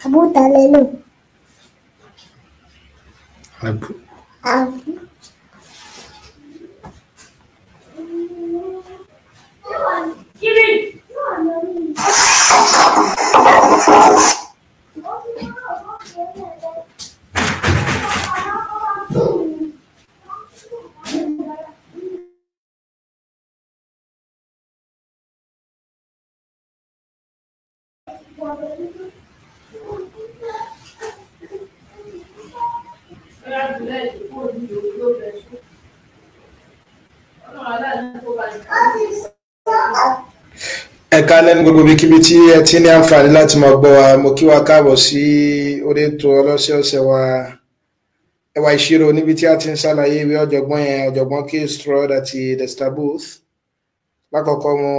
Abu talelu. Abu. Abu. Ẹ káalẹ́ ní gbogbo ibikíbi tí ẹ ti ní àǹfààní láti máa gbọ́ wa. Mo kí wa káàbọ̀ sí orí ètò ọlọ́sẹ̀ọ̀sẹ̀ wa, Ẹwà Ìṣirò, níbi tí a ti ń ṣàlàyé ìwé ọ̀jọ̀gbọ́n yẹn, ọ̀jọ̀gbọ́n K. Stroud àti Dexter Booth. Lákọ̀ọ́kọ́, mo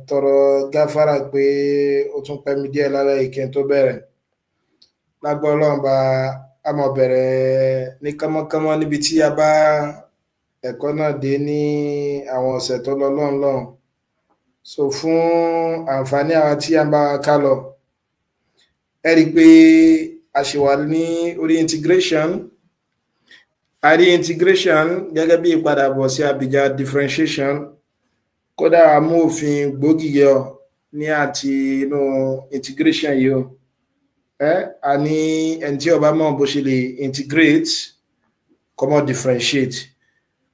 tọrọ gáfárà pé ó tún pẹ́ mi díẹ̀ lálẹ́ yìí kí n tó bẹ̀rẹ̀. Lágbọ́ Ọlọ́run bá a mọ̀ bẹ̀rẹ̀ ní kánmọ́kánmọ́ níbi tí a bá ẹ̀kọ́ náà dé ní àwọn ọ̀sẹ̀ tó lọ lọ́hùn lọ́hùn. So fún àǹfààní àwọn tí a ń bá wa ká lọ, ẹ rí i pé a ṣì wà ní orí integration. A rí integration gẹ́gẹ́ bí ìpadàbọ̀ sí abìjà differentiation. Kódà a mú òfin gbòógì yọ ní àti inú integration yìí o. Ẹ a ní ẹni tí ó bá mọ̀ bó ṣe lè integrate kó mọ̀ differentiate,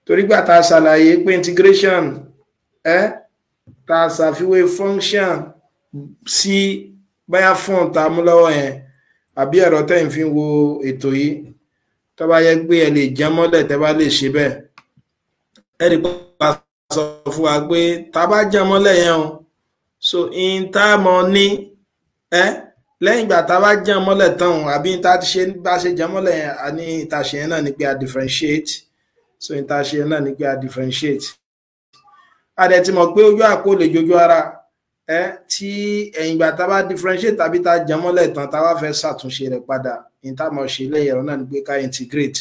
torí gbà tá a ṣàlàyé pé integration, ẹ tá a ṣàfiwé function sí báyà fún tá a mú lọ́wọ́ yẹn àbí ẹ̀rọ tẹ́yìn fi ń wo ètò yìí, tó bá yẹ pé ẹ lè jẹ́ mọ́lẹ̀, tẹ́ bá lè ṣe bẹ́ẹ̀, ẹ rí pa sọ fún wa pé tá a bá jẹ́ mọ́lẹ̀ yẹn o, so in tá a mọ̀ ní ẹ lẹ́yìn ìgbà tá a bá jẹ́ mọ́lẹ̀ tán o, àbí in tá a ti ṣe bá ṣe jẹ́ mọ́lẹ̀ yẹn, a ní ìta ṣe yẹn náà ni pé a differentiate. So ìta ṣe yẹn náà ni pé a differentiate. A dẹ̀ ti mọ̀ pé ojú àpò lè jojú ara ẹ tí ẹ̀yìn ìgbà tá a bá differentiate tàbí tá a jẹ́ mọ́lẹ̀ tán, tá a wá fẹ́ ṣàtúnṣe rẹ̀ padà, ní tá a mọ̀ ṣe lẹ́yìn ẹ̀rọ náà ni pé ká integrate.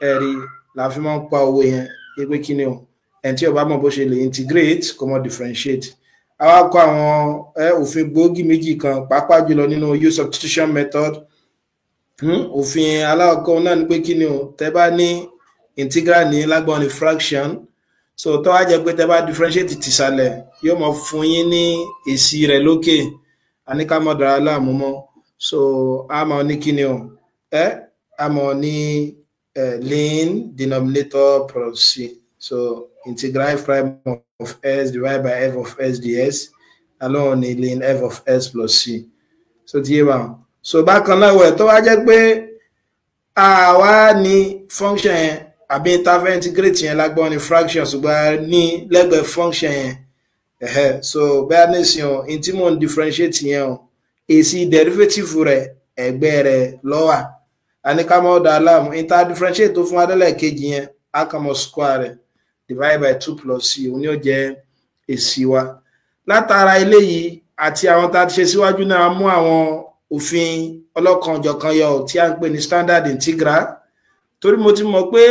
Ẹ̀rí la fi máa ń pa owó yẹn pé kí ni o, ẹni tí ó bá mọ̀ bó ṣe lè integrate kó mọ̀ differentiate. A wá kọ́ àwọn òfin gbòógì méjì kan, pàápàá jùlọ nínú U substitution method. Òfin alákọ̀ọ́kọ́ náà ni pé kí ni o, tẹ́ bá ní integral ní lágbọ́n ní fraction, so tó wá jẹ́ pé tẹ́ bá differentiate tìsàlẹ̀, yóò mọ̀ fún yín ní èsì rẹ̀ lókè. A ní ká mọ̀ dára láàmú mọ́. So a mọ̀ ní kí ni o, ẹ a mọ̀ ní ln denominator plus c. So integral f prime of s divided by f of s ds alone ní ln f of s plus c. So ti yé wa. So bákan náà wẹ̀, tó wá jẹ́ pé àwa ní function yẹn àbí interval integrate yẹn lágbọ́n ní fraction, ṣùgbọ́n ní lẹ́gbẹ̀ẹ́ function yẹn ẹ̀hẹ́. So bẹ́ẹ̀ nísìnyí o, in tí mò ń differentiate yẹn o, èsì derivative rẹ̀ ẹ̀gbẹ́ rẹ̀ ló wà. A ní ká mọ́ ọ̀dà aláàmú inter differentiate tó fún adẹ́lẹ̀ kejì yẹn, a kàn mọ́ square rẹ̀ divide by two plus c, òun ni ó jẹ́ èsì wa. Látara eléyìí àti àwọn tá a ti ṣe síwájú náà, mú àwọn òfin ọlọ́kanòjọ̀kan yọ tí a ń pè ní standard integral, torí mo ti mọ̀ pé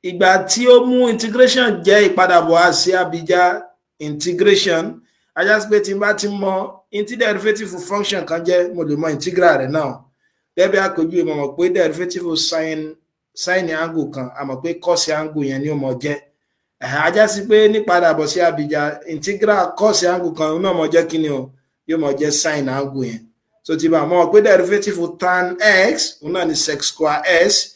ìgbà tí ó mú integration jẹ́ ìpadàbọ̀ àṣẹ abìjà integration, ajá sí pé tí n bá ti mọ inti derivative function kan jẹ́, mo lè mọ integral rẹ̀ náà. Gẹ́gẹ́ bí àpèjúwe, mo mọ̀ pé derivative sin angle kan, a mọ̀ pé cos angle yẹn ni ó mọ̀ jẹ́. Ajá sí pé nípadàbọ̀ sí abìjà integral cos angle kan náà mọ̀ jẹ́ kí ni o, yóò mọ̀ jẹ́ sin angle yẹn. So ti bá mọ̀ pé derivative tan x òun náà ni sec square s.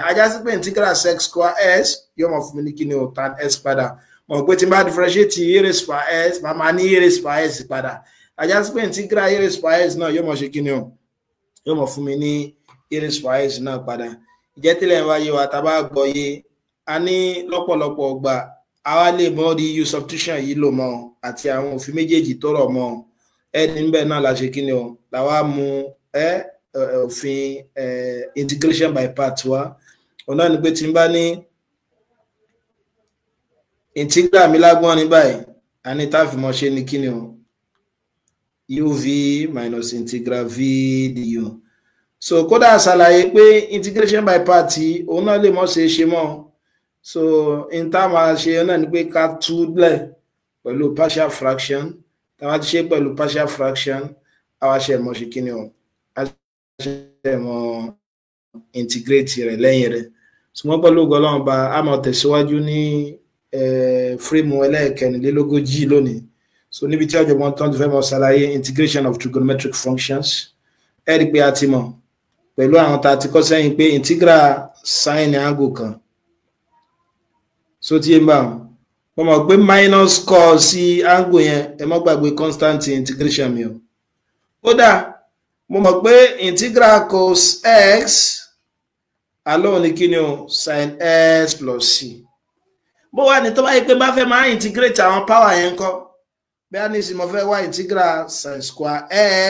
Ajá sí pé integral sec square s yóò mọ̀ fún mi ní kí ni o, tan s padà. Mọ̀ pé tí n bá differentiate e raised by s, màá máa ní e raised by s padà. Ajá sí pé integral e raised by s náà yóò mọ̀ ṣe kí ni o, yóò mọ̀ fún mi ní e raised by s náà padà. Ìjẹ́ tílẹ̀ ń wáyé wa, tá a bá gbọ́ yé, a ní lọ́pọ̀lọpọ̀ ọgbà àwa lè mọ̀ rí U substitution yìí lò mọ́ àti àwọn òfin méjèèjì tó rọ̀ mọ́. Ẹni níbẹ̀ náà la ṣe kí ni o, làwa mú ẹ òfin integration by part wa. Òun náà ni pé tí n bá ní integral mi lágbọ́n ní báyìí, a ní tá a fi mọ̀ ṣe ni kí ni o, uv minus integral v du. So kódà ṣàlàyé pé integration by part òun náà lè mọ̀ ṣe é ṣe mọ́. So n tá máa ṣe náà ni pé ká túlẹ̀ pẹ̀lú partial fraction. Tá bá ti ṣe pẹ̀lú partial fraction, a wá ṣe mọ̀ ṣe kí ni o, a ṣe mọ̀ integrate rẹ̀ lẹ́yìn rẹ̀. Ṣùgbọ́n pẹ̀lú ògo Ọlọ́run bá a máa tẹ̀síwájú ní fírímù ẹlẹ́ẹ̀kẹrìnlélógójì lónìí. So níbi tí ọ̀jọ̀gbọ́n tán ti fẹ́ mọ̀ ṣàlàyé integration of trigonometric functions. Ẹ rí i pé a ti mọ̀ pẹ̀lú àwọn tá a ti kọ́ sẹ́yìn pé integral sin angle kan, so tí ẹ ń bá wọn, mo mọ̀ pé minus cos sí angle yẹn, ẹ má gbàgbé constant integration mi o. Kódà mo mọ̀ pé integral cos x alóhùn ní kí ni o, sin x plus c. Bó wà ní tó bá yẹ pé bá fẹ́ máa integrate àwọn power yẹn kọ́, bẹ́ẹ̀ ní sì mo fẹ́ wá integral sin square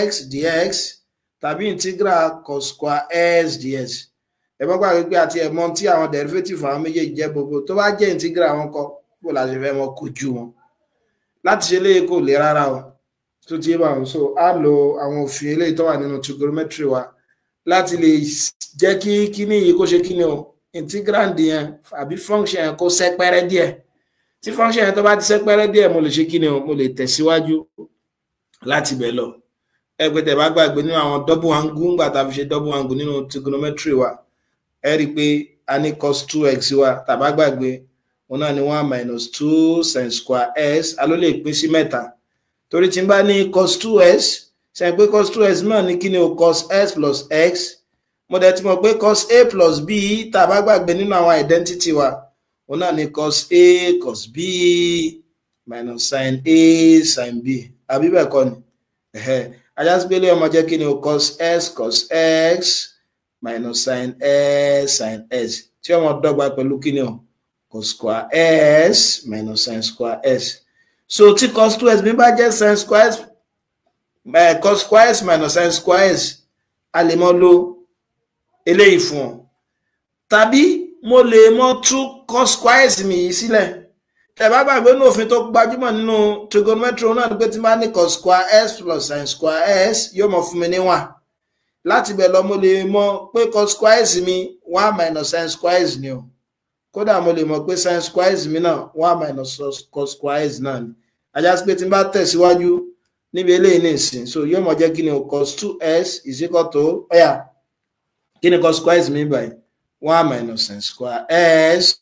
x dx tàbí integral cos square x dx, ẹ mọ́ gbàgbé pé àti ẹ̀mọ́ tí àwọn derivative àwọn méjèèjì jẹ́ gbogbo tó bá jẹ́ integral àwọn kọ́, bó la ṣe fẹ́ mọ kojú wọn láti ṣe léyìí kò le rárá o. Tó ti yé bá wọn, so á lo àwọn òfin eléyìí tó wà nínú trigonometry wa láti lè jẹ́ kí kíní yìí kó ṣe kíní o, integrand yẹn àbí function yẹn kó sẹ́pẹ́rẹ́ díẹ̀. Tí function yẹn tó bá ti sẹ́pẹ́rẹ́ díẹ̀, mo lè ṣe kíní o, mo lè tẹ̀síwájú láti bẹ̀ lọ. Ẹ pé tẹ́ bá gbàgbé nínú àwọn double angle, ńgbà tá a fi ṣe double angle nínú trigonometry wa, ẹ rí i pé a ní cos 2x wa, tàbá gbàgbé, òun náà ni 1 minus 2 sin square x. A ló lè pín sí mẹ́ta, torí tí n bá ní cos 2x, ṣe pé cos 2x náà ní kí ni o, cos x plus x. Mo dẹ̀ ti mọ̀ pé cos a plus b, tàbá gbàgbé nínú àwọn identity wa, òun náà ní cos a cos b minus sin a sin b, àbí bẹ́ẹ̀ kọ́ ni? Ajásípélé ọmọ jẹ́ kí ni o, cos x cos x minus sin x sin x, tí ọmọ dọ́gba pẹ̀lú kí ni o, cos square x minus sin square x. So tí cos 2x mi bá jẹ́ sin square x, cos square x minus sin square x, a lè mọ lo eléyìí fún ọ, tàbí mo lè mọ tú cos square x mi yìí sílẹ̀. Tẹ́ bá gbàgbé nínú òfin tó gbajúmọ̀ nínú trigonometry náà ni pé tí n bá ní cos square x plus sin square x, yóò mọ fún mi ní 1. Láti bẹ̀ lọ, mo lè mọ pé cos square x mi, 1 minus sin square x ni o. Kódà mo lè mọ̀ pé sin square x mi náà, 1 minus cos square x náà ni. Ajá sí pé tí n bá tẹ̀síwájú níbi eléyìí nìsín, so yóò mọ jẹ́ kí ni o, cos 2x is equal to, ọ̀yà, kí ni cos square x mi báyìí? 1 minus sin square x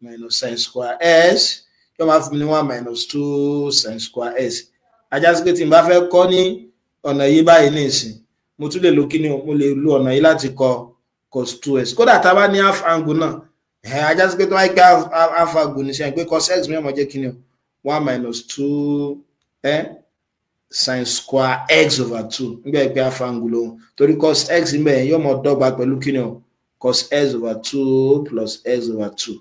minus sin square x, yóò máa fún mi ní 1 minus 2 sin square x. Ajá sí pé tí n bá fẹ́ kọ́ ní ọ̀nà yìí báyìí nìsín, mo tún lè lo kí ni o, mo lè lo ọ̀nà yìí láti kọ cos 2x. Kódà tá a bá ní half angle náà, ajá sí pé tó wáyé pé half angle ní sẹ́yìn pé cos x mi ó máa jẹ́ kí ni o, 1 minus 2 sin square x over 2, nígbà pé half angle lòun, torí cos x ń bẹ̀ yóò mọ dọ́gba pẹ̀lú kí ni o, cos x over 2 plus x over 2.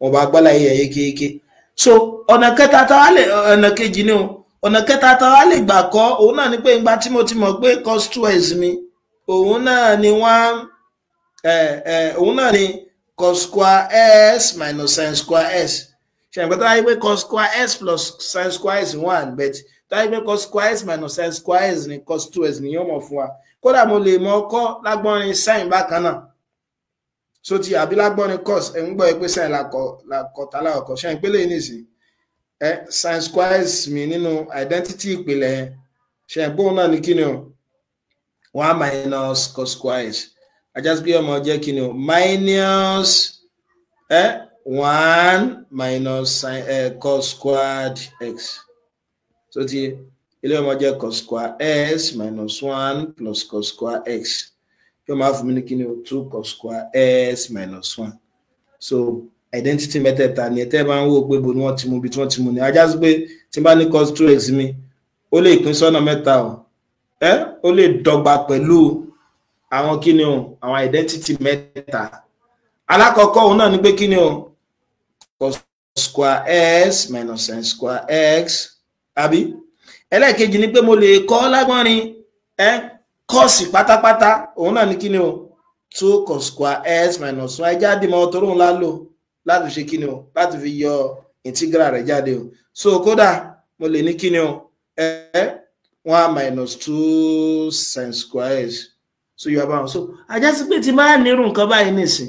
Wọn bá gbọ́lá yẹ yékéyéké. So ọ̀nà kẹta tá a lè, ọ̀nà kejì ni o, ọ̀nà kẹta tá a lè gbà kọ́, òun náà ni pé ìgbà tí mo ti mọ̀ pé cos 2x mi, òun náà ni one òun náà ni cos square x minus sin square x. Ṣe àgbẹ̀ tó wáyé pé cos square x plus sin square x 1, but tó wáyé pé cos square x minus sin square x ni cos 2x ni yóò mọ̀ fún wa. Kódà mo lè mọ kọ́ lágbọ́nrin sin bákan náà, so ti àbí lágbọ́nrin cos. Ẹ̀ ń gbọ́ pé sin làkọ̀ tá lákọ̀ ṣe ń pélé nìsín ẹ sin square x mi nínú identity ìpìlẹ̀ yẹn, ṣe ń gbóhùn náà ní kí ni o, 1 minus cos square x. Ajá sí pé ọmọ jẹ́ kí ni o, minus 1 minus sin cos squared x. So ti ilé ọmọ jẹ́ cos square x minus 1 plus cos square x, yóò máa fún mi ní kí ni o, 2 cos square x minus 1. So identity mẹ́tẹ̀ẹ̀ta ni ẹ tẹ́ bá ń wò pé bo ni wọ́n ti mú, ibi tí wọ́n ti mú ni. Ajá sí pé tí n bá ní cos 2x mi, ó lè pín sọ́nà mẹ́ta o, ó lè dọ́gba pẹ̀lú àwọn kí ni o, àwọn identity mẹ́ta. Alákọ̀ọ́kọ́ òun náà ni pé kí ni o, cos square x minus sin square x, àbí? Ẹlẹ́ẹ̀kejì ni pé mo lè kọ́ lágbọ́nrin cos pátápátá, òun náà ni kí ni o, 2 cos square x minus 1. Ẹjẹ́ àdìmọ́ torí òun lálò láti fi ṣe kí ni o, láti fi yọ integral rẹ̀ jáde o. So kódà mo lè ní kí ni o, 1 minus 2 sin square x. So yóò bá wọn. So ajá sí pé tí máa nírú nǹkan báyìí nìsín,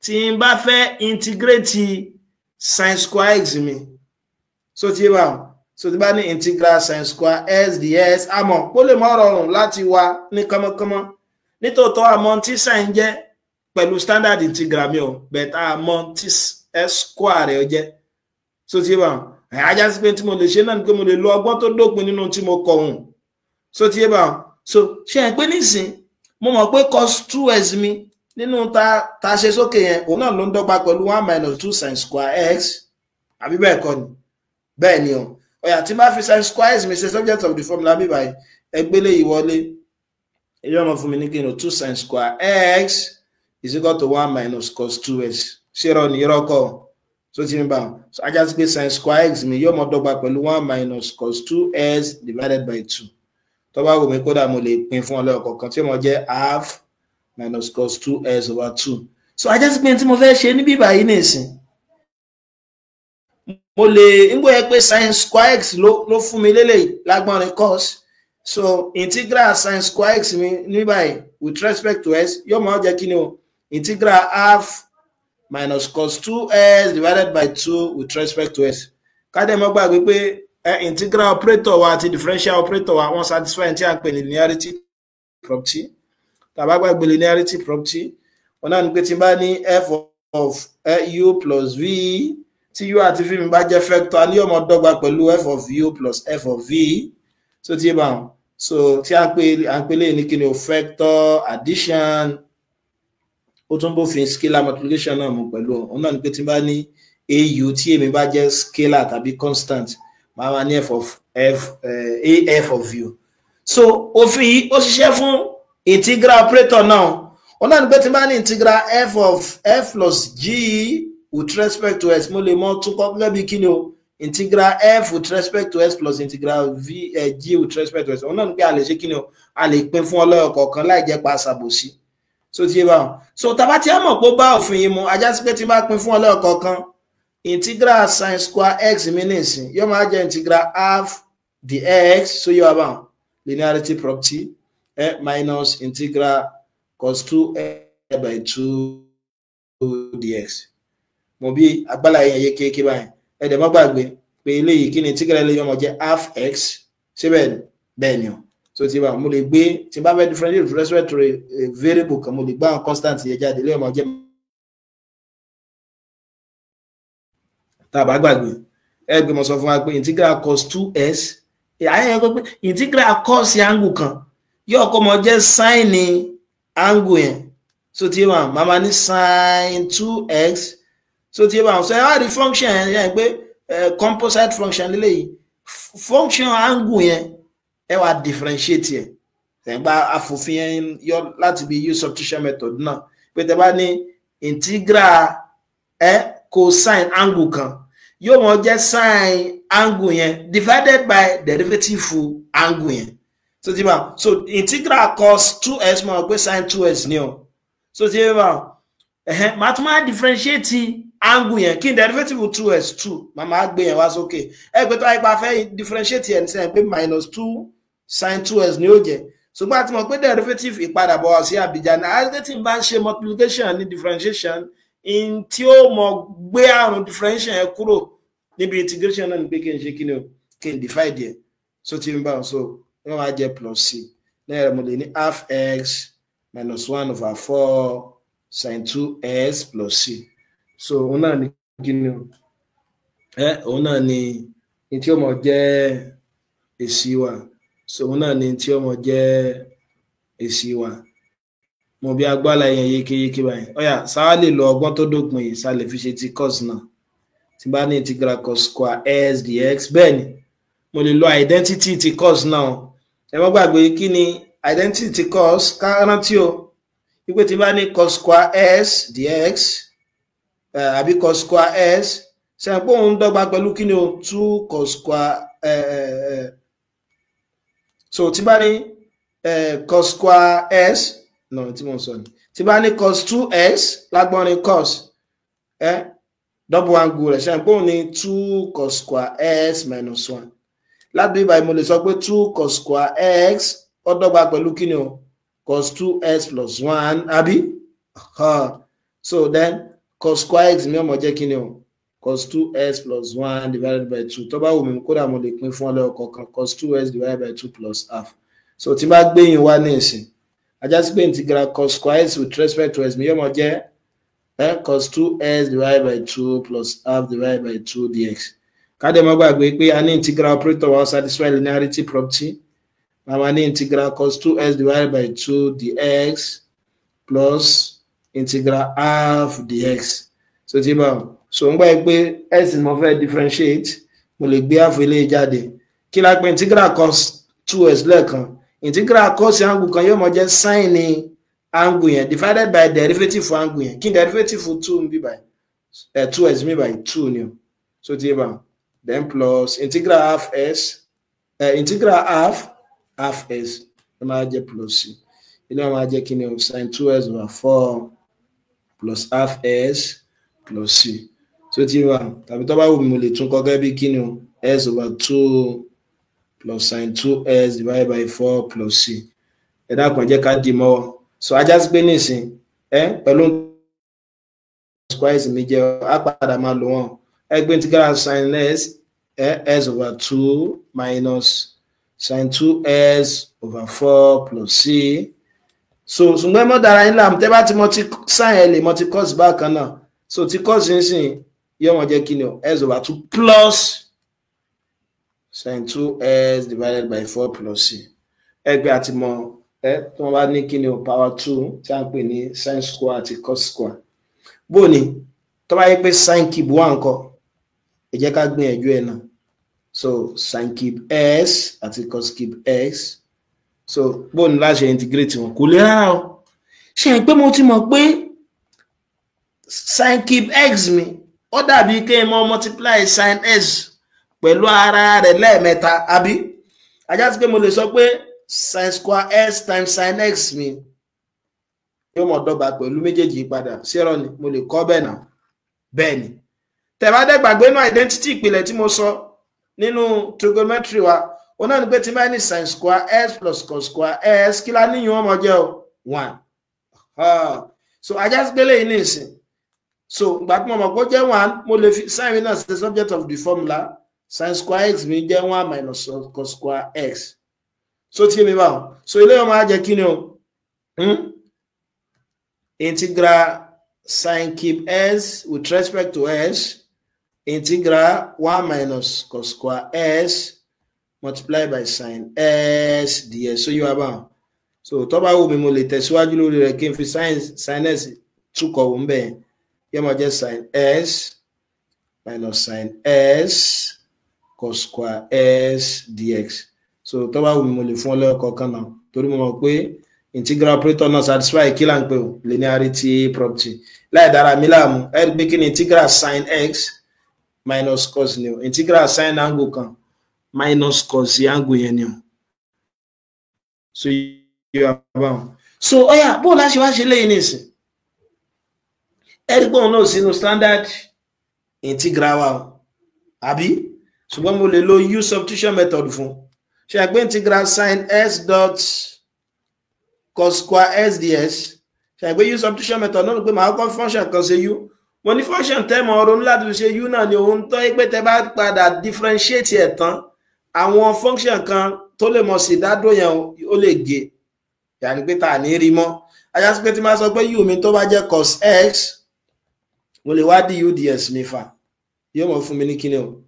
Tí n bá fẹ́ integrate sin square x mi, so ti yé báwọn. So tí bá ní integral sin square x dx, àmọ́ ó lè mọ́ rọrùn láti wá ní kánmọ́kánmọ́. Nítòótọ́, àmọ́ tí sin jẹ́ pẹ̀lú standard integral mi o, but àmọ́ tí x square rẹ̀ jẹ́. So ti yé báwọn. Ajá sí pé tí mo lè ṣe náà ni pé mo lè lo ọgbọ́n tó dópin nínú tí mo kọ òun. So ti yé báwọn. So ṣe é pé nísìn mo mọ̀ pé cos 2x mi nínú ta ṣe sókè yẹn, òun náà ló ń dọ́gba pẹ̀lú 1 minus 2 sin square x, àbí bẹ́ẹ̀ kọ́ ni? Bẹ́ẹ̀ ni o. Ọ̀yà, tí bá fi sin square x mi ṣe subject of the formula mi báyìí, ẹgbẹ́lẹ̀ yìí wọlé, èyí ọmọ fún mi ní kí n 2 sin square x is equal to 1 minus cos 2x. Ṣé irọ́ ni? Irọ́ kọ́. So ti ń bá wọn. So ajá sí pé sin square x mi yóò mọ dọ́gba pẹ̀lú 1 minus cos 2x divided by 2. Tó bá wù mí, kódà mo lè pín fún ọlọ́ọ̀kọ̀ọ̀kan tí ó mọ jẹ́ half minus cos 2x over 2. So ajá sí pé tí mo fẹ́ ṣe níbí báyìí nìsín, mo lè ń gbọ́ pé sin square x ló fún mi lélẹ̀ lágbọ́nrin cos. So integral sin square x mi ní báyìí with respect to x yóò máa jẹ́ kí ni o? Integral half minus cos 2x divided by 2 with respect to x. Ká dẹ̀ mọ́ gbàgbé pé integral operator wa àti differential operator wa, wọ́n satisfy tí a ń pè ní linearity property. Tàbá gbàgbé linearity property, wọn náà ní pé tí n bá ní f of u plus v, tí u àti v mi bá jẹ́ vector, a ní ó máa dọ́gba pẹ̀lú f of u plus f of v. So tí bá wọn, so tí a ń pè lè ní kí ni o? Vector addition. Ó tún bófin scalar multiplication náà mú pẹ̀lú. Òun náà ní pé tí n bá ní au, tí èmi bá jẹ́ scalar tàbí constant, máa ma ní f of f a f of u. So òfin yìí, ó ṣiṣẹ́ fún integral operator náà. Òun náà ní pé tí n bá ní integral f of f plus g with respect to x, mo lè mọ tún kọ́ gẹ́gẹ́ bí kí ni o? Integral f with respect to x plus integral v g with respect to x. Òun náà ní pé a lè ṣe kí ni o? A lè pín fún ọlọ́yọ̀ kọ̀ọ̀kan láì jẹ́ pa àṣàbòsí. So ti yé báwọn. So tàbá tí a mọ̀ pé ó bá òfin yìí mu, ajá sí pé tí n bá pín fún ọlọ́yọ̀ kọ̀ọ̀kan, integral sin square x mi nìsín yóò máa jẹ́ integral half dx. So yóò wá báwọn, linearity property, minus integral cos 2x by 2 dx. Mo bí agbára yẹn yé kéèké báyìí. Ẹ dẹ̀ mọ́ gbàgbé pé eléyìí, kí ni integral eléyìí? Ọmọ jẹ́ half x síbẹ̀. Bẹ́ẹ̀ ni o. So tí bá mo lè gbé, tí bá fẹ́ differentiate with respect to a variable kan, mo lè gbá àwọn constant yẹn jáde, eléyìí ọmọ jẹ́. Tá a bá gbàgbé, ẹ gbé mo sọ fún wa pé integral cos 2x, àyẹ̀yẹ́ pé integral cos angle kan yóò kọ́ mọ jẹ́ sin angle yẹn. So tí wọ́n máa ní sin 2x. So tí wọ́n sọ, ẹ wá rí function yẹn yẹn pé composite function lélẹ́yìí. Function angle yẹn, ẹ wá differentiate yẹn. Ẹ̀gbá afòfin yẹn yọ láti bí use substitution method náà, pé tẹ bá ní integral cosine angle kan, yóò mọ jẹ́ sin angle yẹn divided by derivative angle yẹn. So ti bá, so integral cos 2x, mọ̀ pé sin 2x ni o. So ti bá ẹ̀hẹ́n, màá tún máa differentiate angle yẹn. Kí n derivative 2x? 2. Màá máa gbé yẹn wá sókè. Ẹ pé tó wáyé pa fẹ́ differentiate yẹn sẹ́yìn pé minus 2 sin 2x ni ó jẹ́, ṣùgbọ́n a ti mọ̀ pé derivative ìpadàbọ̀ wá sí àbíjà ní àti tí n bá ń ṣe multiplication ní differentiation in tí ó mọ gbé àrùn differentiation yẹn kúrò níbi integration náà ni pé kí n ṣe kí ni o? Kí n divide yẹn. So tí n bá wọn, so wọ́n máa jẹ́ plus c. Lẹ́yìn rẹ̀, mo lè ní half x minus 1 over 4 sin 2x plus c. So òun náà ni kí ni o? Òun náà ni ní tí ó mọ̀ jẹ́ èsì wa. So òun náà ni tí ó mọ̀ jẹ́ èsì wa. Mo bí agbára yẹn yékéyéké báyìí. Ọ̀yà, sáwá lè lo ọgbọ́n tó dópin yìí, sá lè fi ṣe ti cos náà. Tí bá ní integral cos square x dx, bẹ́ẹ̀ ni mo lè lo identity ti cos náà. Ẹ má gbàgbé kí ni identity ti cos. Ká rántí o wípé tí bá ní cos square x dx àbí cos square x, sẹ́yìn pé òun dọ́gba pẹ̀lú kí ni o? Two cos square. So tí bá ní cos square x, no, tí mo sọ ni tí bá ní cos 2x lágbọ́nrin cos double angle rẹ̀, sẹ́yìn pé òun ní two cos square x minus one. Láti bí báyìí, mo lè sọ pé two cos square x ó dọ́gba pẹ̀lú kí ni o? Cos 2x plus one, àbí? So then cos square x mi ó máa jẹ́ kí ni o? Cos 2x plus 1 divided by 2. Tó bá wù mí, kódà mo lè pín fún ọlọ́yọ̀ kọ̀ọ̀kan, cos 2x divided by 2 plus half. So tí n bá gbé yín wá ní ìsìn, ajá sí pé integral cos square x with respect to x mi yóò máa jẹ́ cos 2x divided by 2 plus half divided by 2 dx. Ká dẹ̀ má gbàgbé pé a ní integral operator wa satisfy linearity property. Màmá ní integral cos 2x divided by 2 dx plus integral half dx. So tí bá so ń gbà pé x ni mo fẹ́ differentiate, mo lè gbé half eléyìí jáde. Kí la pè integral cos 2x lẹ́ẹ̀kan? Integral cos angle kan yóò máa jẹ́ sin ní angle yẹn divided by derivative for angle yẹn. Kí ni derivative for 2 ń bí by 2x mi by 2 ni o. So tí bá then plus integral half s, integral half half s ẹ máa jẹ́ plus c. Ilé wọn máa jẹ́ kí ni o? Sin 2x over 4 plus half s plus c. So tí wà, tàbí tó bá wù mí, mo lè tún kọ gẹ́gẹ́ bí kí ni o? S over 2 plus sin 2s divided by 4 plus c. Ẹ dákun, ẹ jẹ́ ká dì mọ́wọ́. So ajá sí pé nísìn ẹ pẹ̀lú squares mi jẹ́, á padà máa lò wọ́n. Ẹ gbé integral sin s, s over 2 minus sin 2s over 4 plus c. So ṣùgbọ́n ẹ mọ́ dára yín láàmú, tẹ́ bá ti mọ ti sin, ẹ lè mọ ti cos bákan náà. So ti cos nísìn yóò mọ jẹ́ kí ni o? S over 2 plus sin 2s divided by 4 plus c. Ẹgbẹ́ àti mọ ẹ tí wọ́n bá ní kí ni o? Power 2, tí a ń pè ní sin square àti cos square. Bó ni tó bá yẹ pé sin cube wà ńkọ́? Ẹ jẹ́ ká gbìyànjú ẹ̀ náà. So sin cube x àti cos cube x, so bó ni láti ṣe integrate wọn? Kò lè rárá o. Ṣe é pé mo ti mọ̀ pé sin cube x mi, ó dàbí kí n mọ multiply sin x pẹ̀lú ara rẹ̀ lẹ́ẹ̀mẹ́ta, àbí? Ajá sí pé mo lè sọ pé sin square x times sin x mi yóò mọ̀ dọ́gba pẹ̀lú méjèèjì padà sí ẹ̀rọ ni. Mo lè kọ́ bẹ́ẹ̀ náà. Bẹ́ẹ̀ ni, tẹ́ bá dẹ̀ gbàgbé náà, identity ìpìlẹ̀ tí mo sọ nínú trigonometry wa, ó náà ní pé tí bá ní sin square x plus cos square x, kí la níyìn wọn mọ jẹ́ o? One. So ajá sí pé lẹ́yìn ní ìsìn, so ìgbà tí mo mọ̀ pé ó jẹ́ one, mo lè fi sin mi náà sí the subject of the formula. Sin square x mi jẹ́ one minus cos square x. So tí mi bá wọn, so ilé wọn máa jẹ́ kí ni o? Integral sin cube x with respect to x, integral one minus cos square x multiplied by sin x dx. So yóò wá bá wọn. So tó bá wù mí, mo lè tẹ̀síwájú lórí rẹ̀ kí n fi sin x túkọ̀ wò ń bẹ̀. Yóò máa jẹ́ sin x minus sin x cos square x dx. So tó bá wù mí, mo lè fún ọ lẹ́ẹ̀kọ̀ọ̀kan náà, torí mo mọ̀ pé integral operator náà satisfy kí là ń pè o? Linearity property. Láì dára mi láàmú, ẹ rí pé kí ni integral sin x minus cos ni o? Integral sin angle kan minus cos angle yẹn ni o. So yóò bá wọn. So ọyà, bó la ṣe wá ṣe léyìn nísìn? Ẹ rí pé òun náà sínú standard integral wa o, àbí? Ṣùgbọ́n mo lè lo u substitution method fún. Ṣe àgbé integral sin x dot cos square x dx, ṣe àgbé u substitution method náà pé màá kọ́ function kan ṣe u. Mo ní function tẹ́ mọ̀ ronú láti fi ṣe u náà ni òun tó yẹ pé tẹ́ bá padà differentiate ẹ̀ tán, àwọn function kan tó lè mọ̀ sí ìdádó yẹn, ó lè gé yàní pé tá à ní rí mọ́. Ajá sí pé tí máa sọ pé u mi tó bá jẹ́ cos x, mo lè wá du dx mi fà, yóò mọ̀ fún mi ní kíni o?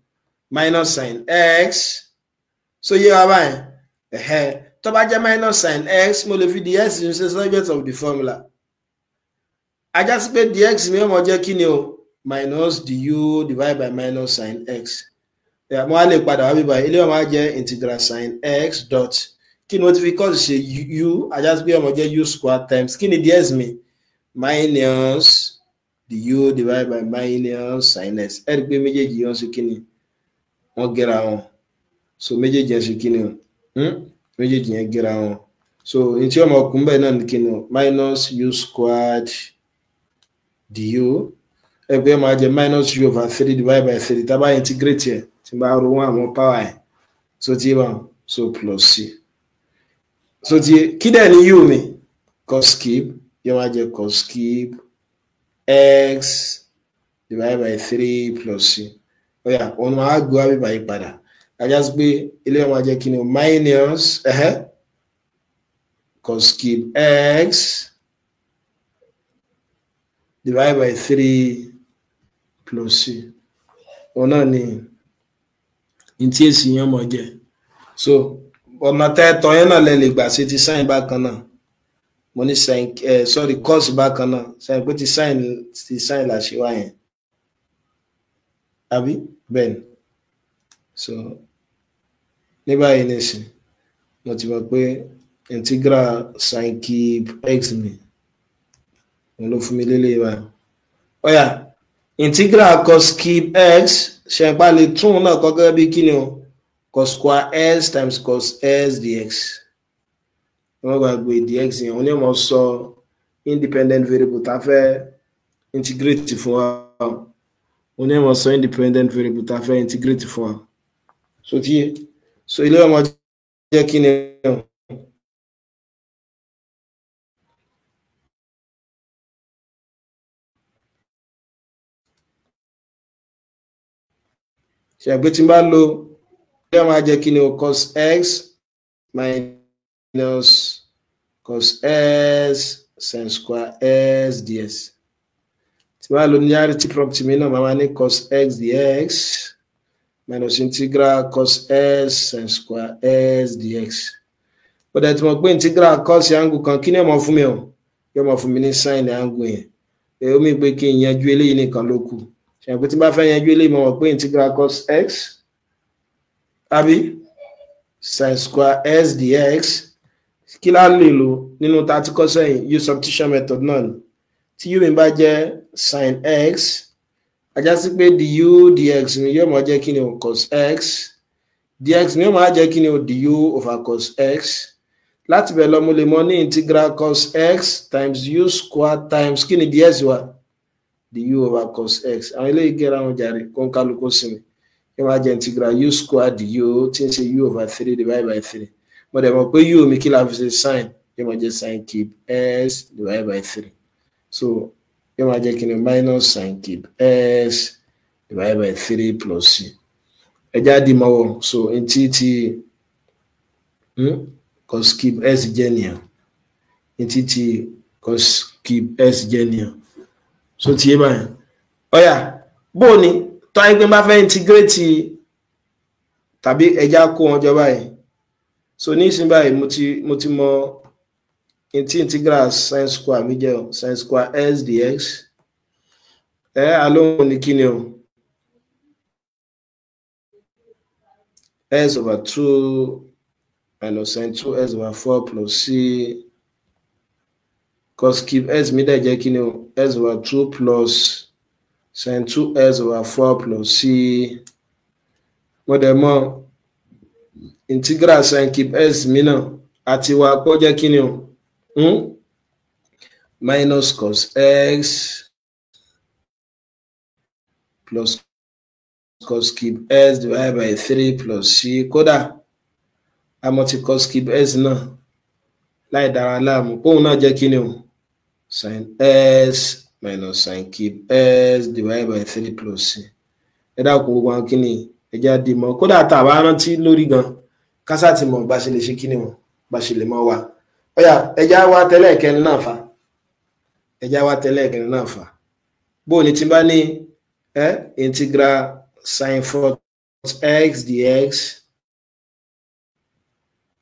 Minus sin x. So yé wa báyìí? Ẹ̀hẹ́, tó bá jẹ́ minus sin x, mo lè fi dx ní ṣe subject of the formula. Ajá sí pé dx mi yóò mọ̀ jẹ́ kíni o? Minus du divided by minus sin x. Mo wá lè padà wá bíbá, ilé wọn máa jẹ́ integral sin x dot kí ni mo ti fi cos ṣe u? Ajá sí pé ó máa jẹ́ u square times kí ni dx mi? Minus du divided by minus sin x. Ẹ rí i pé méjèèjì yẹn ṣe kí ni? Wọ́n gẹ́ra wọn. So méjèèjì yẹn ṣe kí ni o? Méjèèjì yẹn gẹ́ra wọn. So ní tí ọmọ ọkùnrin bẹ́ẹ̀ náà ní kí ni o? Minus u squared du. Ẹgbẹ́ máa jẹ́ minus u over three divided by three, tá a bá integrate yẹ, tí n bá ro wọn àwọn power ẹ̀. So tí bá so plus c. So tí kí dẹ̀ ní u mi? Cos cube, yóò máa jẹ́ cos cube x divided by 3 plus c. Ó yá, òun máa gbé wá bíbá yìí padà. Ajá sí pé ilé ọmọ jẹ́ kí ni o? Minus cos cube x divided by 3 plus c. Òun náà ni ntí èsì yẹn mọ̀ jẹ́. So ọ̀nà tẹ́tọ̀ yẹn náà lẹ lè gbà ṣe ti sin bákan náà. Mo ní sin, sorry, cos bákan náà. Sin pé ti sin là ṣe wá yẹn, àbí bẹ́ẹ̀ ni? So ní báyìí nísìn, mo ti mọ̀ pé integral sin cube x mi, òun ló fún mi lélẹ̀ báyìí. Ó yá, integral cos cube x, ṣẹ̀pá lè tún náà kọ́ gẹ́gẹ́ bí kí ni o? Cos square x times cos x dx. Wọ́n gbàgbé dx yẹn, òun ni mo sọ independent variable tá a fẹ́ integrate fún wa. Òun ni mo sọ independent variable tá a fẹ́ integrate fún wa. So tí so ilé ọmọ jẹ́ kí ni o? Ṣe àgbé tí n bá lo ilé ọmọ jẹ́ kí ni o? Cos x minus cos s sin square x dx. Tí n bá lo linearity property mi náà, màá máa ní cos x dx minus integral cos s sin square x dx. Ó dẹ̀ tí mo pé integral cos angle kan, kí ni ó máa fún mi o? Yóò máa fún mi ní sin angle yẹn. Èyí ó mi pé kí n yanjú eléyìí nìkan ló kù. Ṣe pé tí n bá fẹ́ yanjú eléyìí, mo mọ̀ pé integral cos x, àbí, sin square x dx, kí lá lè lò nínú tá a ti kọ́ sẹ́yìn? U substitution method náà ni. Tí u mi bá jẹ́ sin x, ajá sí pé du dx mi yóò máa jẹ́ kí ni o? Cos x. Dx mi yóò máa jẹ́ kí ni o? Du over cos x. Láti bẹ̀ lọ, mo lè mọ ní integral cos x times u square times kí ni dx wa? Du over cos x. Àwọn eléyìí gẹ́ra wọn jàre, kó ń kálukú sinmi. Yóò máa jẹ́ integral u square du, tí ń ṣe u over three divided by three. Mo dẹ̀ mọ̀ pé u mi, kí la fi ṣe sin? Yóò máa jẹ́ sin cube x divided by three. So yóò máa jẹ́ kí ni? Minus sin cube x divided by three plus c. Ẹ já di mọ́wọ́. So ntí ti cos cube x jẹ́ nìyẹn, ntí ti cos cube x jẹ́ nìyẹn. So ti yé báyìí? Ó yá, bó o ní tó ayé pé bá fẹ́ integrate tàbí ẹja kó wọn jọ báyìí? So nísìnyí báyìí, mo ti mọ ntí integral sin square mi jẹ́ o, sin square x dx. Ẹ alóhùn ní kí ni o? X over two minus sin two x over four plus c. Cos cube x mi dẹ̀ jẹ́ kí ni o? X over two plus sin two x over four plus c. Mo dẹ̀ mọ̀ integral sin cube x mi náà àti wà pọ̀ jẹ́ kí ni o? Minus cos x plus cos cube x divided by three plus c. Kódà àmọ́ ti cos cube x náà láì dára láàmú, póun náà jẹ́ kí ni o? Sin x minus sin cube x divided by three plus c. Ẹ dákun, gbogbo àwọn kí ni, ẹ jẹ́ àdìmọ́ mọ́. Kódà tá a bá rántí lórí gan, kásá ti mọ̀ bá ṣe lè ṣe kí ni o, bá ṣe lè mọ́ wa. Ó yá, ẹ já wá tẹ́lẹ̀ kẹrin náà fa. Ẹ já wá tẹ́lẹ̀ kẹrin náà fa. Bó o ní tí n bá ní ẹ integral sin four x dx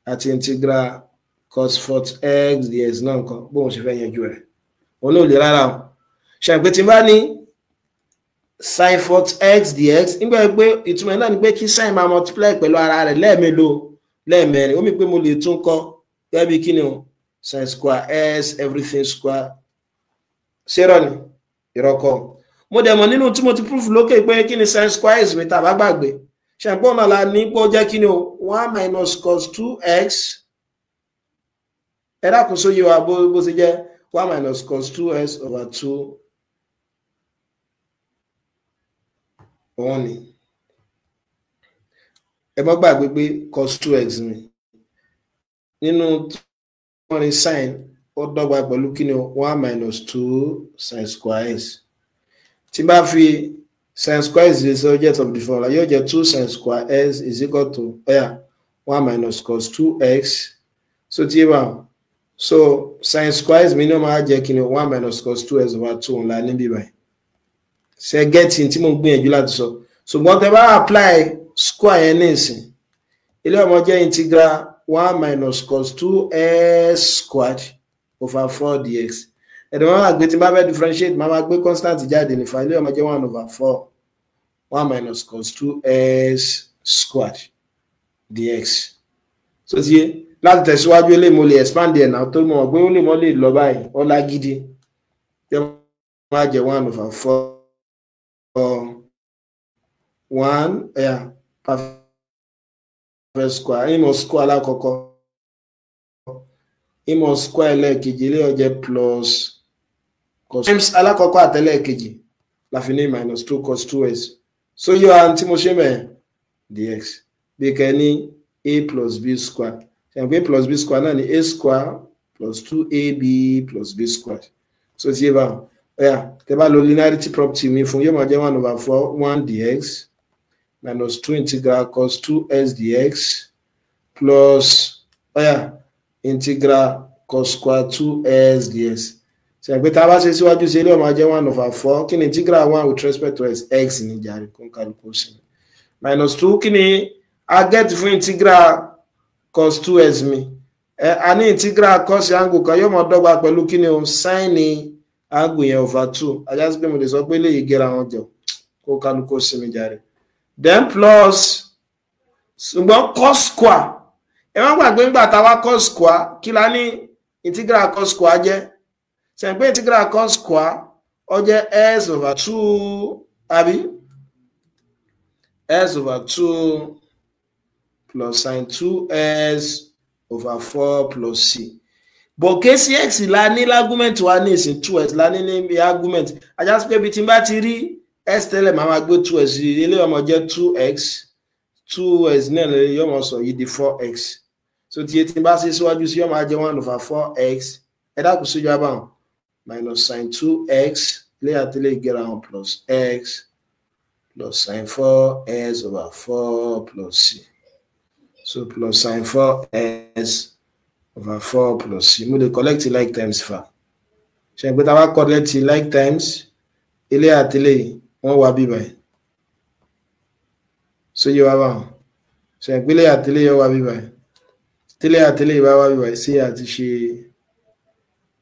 àti integral cos four x dx náà nǹkan, bóun ṣe fẹ́ yanjú rẹ̀, òun náà ò lè rárá o. Ṣe pé tí n bá ní sin four x dx, nígbà pé ìtumọ̀ náà ni pé kí sin máa multiply pẹ̀lú ara rẹ̀ lẹ́ẹ̀mélòó? Lẹ́ẹ̀mẹ́rin. Ó mì pé mo lè tún kọ́ gẹ́gẹ́ bí kí ni o? Sin square x everything square. Ṣé irọ́ ni? Irọ́ kọ́. Mo dẹ̀ mọ̀ nínú tí mo ti proof lókè pé kí ni sin square x mi, tá a bá gbàgbé? Ṣàpọ̀ náà la ní pé ó jẹ́ kí ni o? One minus cos two x. Ẹ dákun, sóyè wa bó ṣe jẹ́ one minus cos two x over two? Òun ni. Ẹ mọ́ gbàgbé pé cos two x mi nínú wọ́n ní sin ó dọ́gba pẹ̀lú kí ni 1 minus 2 sin square x. Tí bá fi sin square x is the subject of the formula, yóò jẹ́ 2 sin square x is equal to 1 minus cos 2x. So tí bá so sin square x mi ní ó máa jẹ́ kí ni 1 minus cos 2x over 2 ńlá níbí báyìí. Ṣe gẹ́tì tí mo ń gbìyànjú láti sọ? Ṣùgbọ́n tẹ bá apply square yẹn ní ìsìn, ilé ọmọ jẹ́ integral 1 minus cos 2x squared over 4 dx. Ẹ̀dọ̀ máa máa gbé tí n bá fẹ́ differentiate, máa máa gbé constant jáde nífa, ilé ọmọ jẹ́ 1 over 4 1 minus cos 2x squared dx. So ti yé láti tẹ̀síwájú, eléyìí mo lè expand ẹ̀ náà tó mọ̀ pé ó lè mọ́ lè lọ báyìí, ó lágídí yóò máa jẹ́ 1 over 4 1 perfect square, ìmọ̀ square alákọ̀ọ́kọ́, ìmọ̀ square ẹlẹ́ẹ̀kejì, ilé ó jẹ́ plus cos times alákọ̀ọ́kọ́ àtẹlẹ́ẹ̀kejì la fi ní minus 2 cos 2x. So yóò hàn tí mo ṣe mẹ́ dx bí kẹ́ ní a plus b square, ṣe pé plus b square náà ní a square plus 2ab plus b square. So ti yé báwọn, ọ̀yà tẹ́ bá lo linearity property mi fún, yóò máa jẹ́ 1 over 4 1 dx minus 2 integral cos 2x dx plus ọ̀yà integral cos square 2x dx. Ṣe pé tá a bá ṣe síwájú sí ilé, ó máa jẹ́ 1 over 4. Kí ni integral 1 with respect to x? X ní jàre, kó n kálukú sí minus 2. Kí ni a get fún integral cos 2x mi? A ní integral cos angle kan yóò máa dọ́gba pẹ̀lú kí ni o? Sin angle yẹn over 2. Ajá sí pé mo lè sọ pé léyìí gẹ́ra wọn jọ, kó kálukú sí mi jàre. Then plus, ṣùgbọ́n cos square, ẹ má gbàgbé ńgbà tá a wá cos square, kí la ní integral cos square jẹ́? Ṣe pé integral cos square ó jẹ́ s over 2, àbí s over 2 plus sin 2s over 4 plus c. Bọ̀ ké sí x la ní l'argument wa ní ìsìn, 2x la ní níbi argument. Ajá sí pé ibi tí n bá ti rí x tẹ́lẹ̀, máa máa gbé 2x. Ilé ọmọ jẹ́ 2x, 2x náà lè yọ ọmọ sọ yìí di 4x. So tí etí bá ṣe síwájú sí, yọ máa jẹ́ 1 over 4x, ẹ dákun síjú abáwọn, minus sin 2x, ilé àtẹlẹ ìgẹ́ra wọn, plus x plus sin 4x over 4 plus c. So plus sin 4x over 4 plus c. Mo lè collect like terms fa ṣe pé tá a bá collect like terms, ilé àtẹlẹ wọ́n wá bí báyìí. So yé wa báwọn? Ṣe pé ilé àtẹlẹ yóò wá bí báyìí, tílé àtẹlẹ bá wá bí báyìí sí, àti ṣe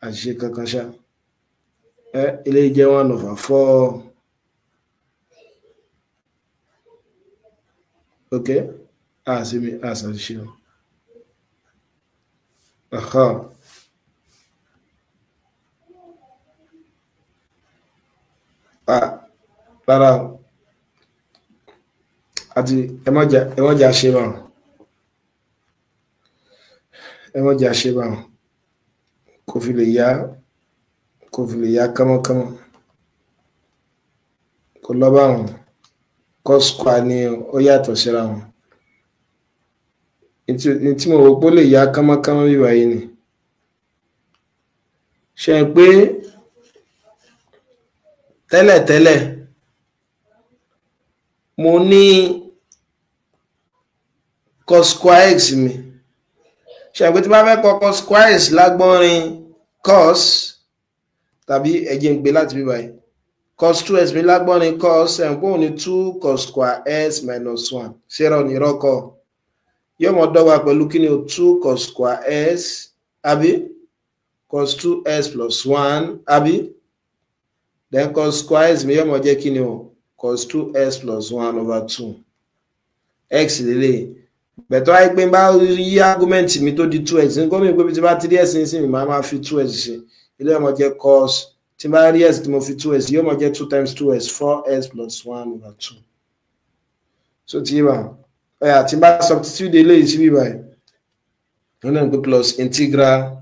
àṣìṣe kankan ṣá? Ẹ ilé jẹ́ 1 over 4. Ok, àṣìṣe àṣìṣe o. Aha. Ah, rárá o, àti ẹ mọ̀jà ṣe báwọn, ẹ mọ̀jà ṣe báwọn, kò fi lè yá, kò fi lè yá kánmọ́kánmọ́, kò lọ báwọn. Cos square ni ó yàtọ̀ síra wọn. Tí mo rò pé ó lè yá kánmọ́kánmọ́ bí báyìí ni, ṣe pé tẹ́lẹ̀tẹ́lẹ̀ mo ní cos square x mi. Ṣe pé tí bá fẹ́ kọ cos square x lágbọ́nrin cos, tàbí ẹ̀jẹ̀ ń gbé láti bí báyìí, cos 2x mi lágbọ́nrin cos, ẹ̀ ń pòun ní 2 cos square x minus 1. Ṣé rọ ní rọ́kọ̀ yóò mọ dọ́gba pẹ̀lú kí ni o? 2 cos square x, àbí cos 2x plus 1, àbí? Then cos square x mi yóò mọ jẹ́ kí ni o? Cos 2x plus 1 over 2 x lélẹ̀. Bẹ̀tọ́ wáyé pé n bá yí argument mi tó di 2x ní gómìnà, pé tí bá ti rí x ní sí mi, máa fi 2x ṣe, ilé ọmọ jẹ́ cos, tí bá rí x tí mo fi 2x, yóò mọ jẹ́ 2 times 2x, 4x plus 1 over 2. So tí yé bá ọ̀yà, tí bá substitute eléyìí sí bíbáyìí, wọ́n náà ń pè plus integral,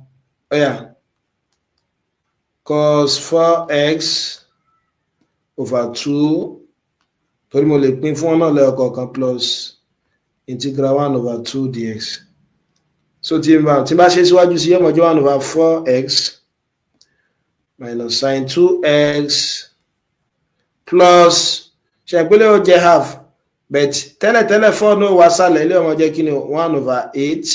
ọ̀yà, cos 4x over 2, torí mo lè pín fún wọn náà lẹ́yọ̀kọ̀ọ̀kan, plus integral 1 over 2 dx. So tí n bá ṣe síwájú sí, yóò mọ̀ jẹ́ 1 over 4x minus sin 2x plus, ṣe ìpínlẹ̀ ó jẹ́ half, but tẹ́lẹ̀tẹ́lẹ̀ 4 ní ó wá sálẹ̀, ilé ọmọ jẹ́ kí ni 1 over 8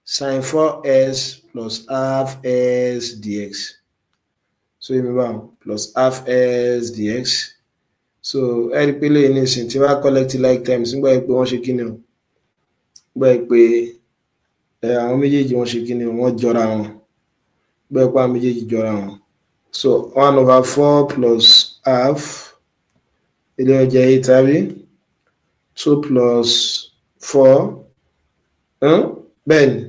sin 4x plus half s dx. So yìí bá plus half s dx. So ẹ rí pé lẹ́yìn nísìnyí tí wọ́n á collect like terms, nígbà yìí pé wọ́n ṣe kí ni o, nígbà yìí pé àwọn méjèèjì wọ́n ṣe kí ni o, wọ́n jọra wọn, nígbà yìí pé àwọn méjèèjì jọra wọn. So 1 over 4 plus half, ilé ọjà 8 tàbí 2 plus 4, bẹ́ẹ̀ ni.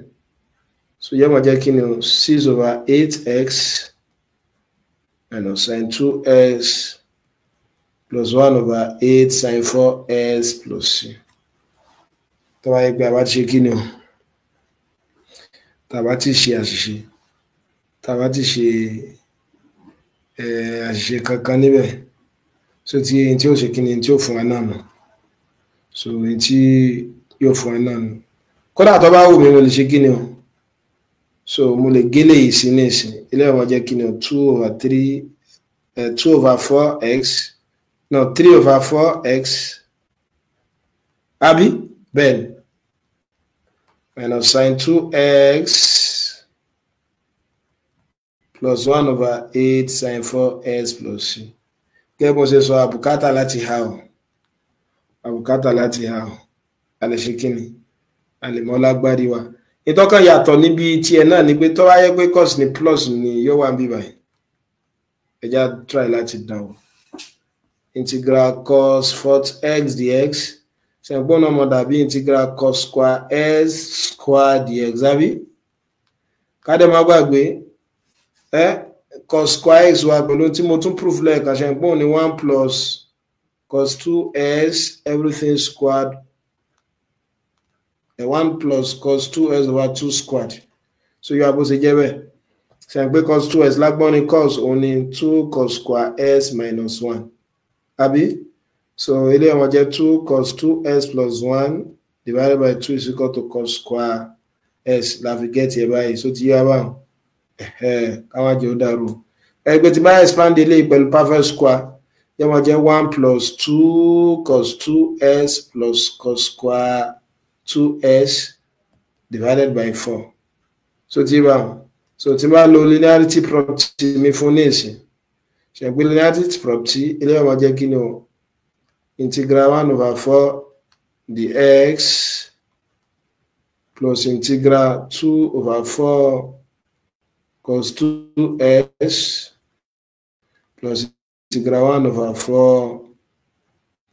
So yẹ́ mọ̀ jẹ́ kí ni o, 6 over 8x minus sin 2x plus 1 over 8 sin 4x plus c. Tó bá yẹ pé a bá ti ṣe kí ni o, tá a bá ti ṣe àṣìṣe, tá a bá ti ṣe àṣìṣe kankan níbẹ̀, so tí ẹni tí ó ṣe kí ni tí ó fún wa náà nù. So ẹni tí yóò fún wa náà nù. Kódà tó bá wù mí, mo lè ṣe kí ni o, so mo lè gélé yìí sí ní ìsìn, ilé ọmọ jẹ́ kí ni o, 2 over 3, 2 over 4x, no, 3 over 4x, àbí bẹ́ẹ̀ ni, minus sin 2x plus 1 over 8 sin 4x plus c. Gẹ́gẹ́ bó ṣe sọ, àbùkátà láti ha o, àbùkátà láti ha o, a lè ṣe kí ni, a lè mọ́ lágbárí wa. Ìtọ́kàn yàtọ̀ níbi tiẹ̀ náà ni pé tó bá yẹ pé cos ni plus ni yóò wà níbí báyìí. Ẹ já try láti dán o. Integral cos 4x dx, ṣẹ̀gbọ́n náà mọ̀ dàbí integral cos square s square dx, àbí? Kádẹ́ má gbàgbé cos square x wa pẹ̀lú tí mo tún proof lẹ́ẹ̀kan, ṣẹ̀gbọ́n ní 1 plus cos 2x everything squared, 1 plus cos 2x over 2 squared. So yóò abó ṣe jẹ́ bẹ́ẹ̀. Ṣe pé cos 2x lágbọ́n ní cos òun ní 2 cos square s minus 1, àbí? So ilé ọmọ jẹ́ 2 cos 2x plus 1 divided by 2 is equal to cos square s, la fi gẹ́ẹ̀tì ẹ̀ báyìí. So ti yá báwọn, káwọn àjẹ́ ó dàrú. Ẹgbẹ́ tí bá expand eléyìí pẹ̀lú perfect square, yóò máa jẹ́ 1 plus 2 cos 2x plus cos square 2s divided by 4. So ti bá wọn. So tí bá lo linearity property mi fún ní ìsìn, ṣe pé linearity property eléyìí máa jẹ́ kí ni o, integral 1 over 4 dx plus integral 2 over 4 cos 2s plus integral 1 over 4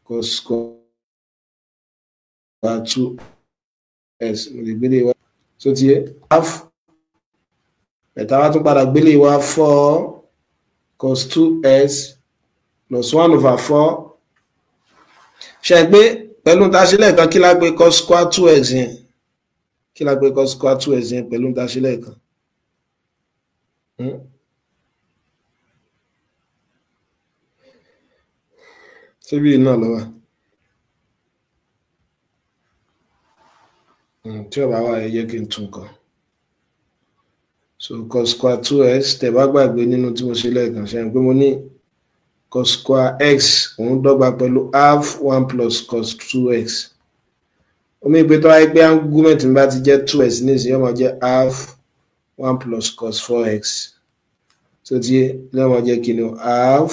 cos square 2s. Mo lè gbélé wa. So ti yé half, ẹ̀ta wa tún padà gbélé wa 4 cos 2s plus 1 over 4. Ṣe pé pẹ̀lú ta ṣe lẹ́ẹ̀kan, kí la pè cos square 2x yẹn? Kí la pè cos square 2x yẹn pẹ̀lú ta ṣe lẹ́ẹ̀kan? Ṣébí náà ló wà? Tí ó bá wà, ẹ jẹ́ kí n tún kọ. So cos square 2x, tẹ́ bá gbàgbé nínú tí mo ṣe lẹ́ẹ̀kan, ṣe pé mo ní cos square x òun dọ́gba pẹ̀lú half 1 plus cos 2x. Omi ìpè tó wáyé pé argument mi bá ti jẹ́ 2x nísìnyí, yóò máa jẹ́ half 1 plus cos 4x. So ti yóò máa jẹ́ kí ni o, half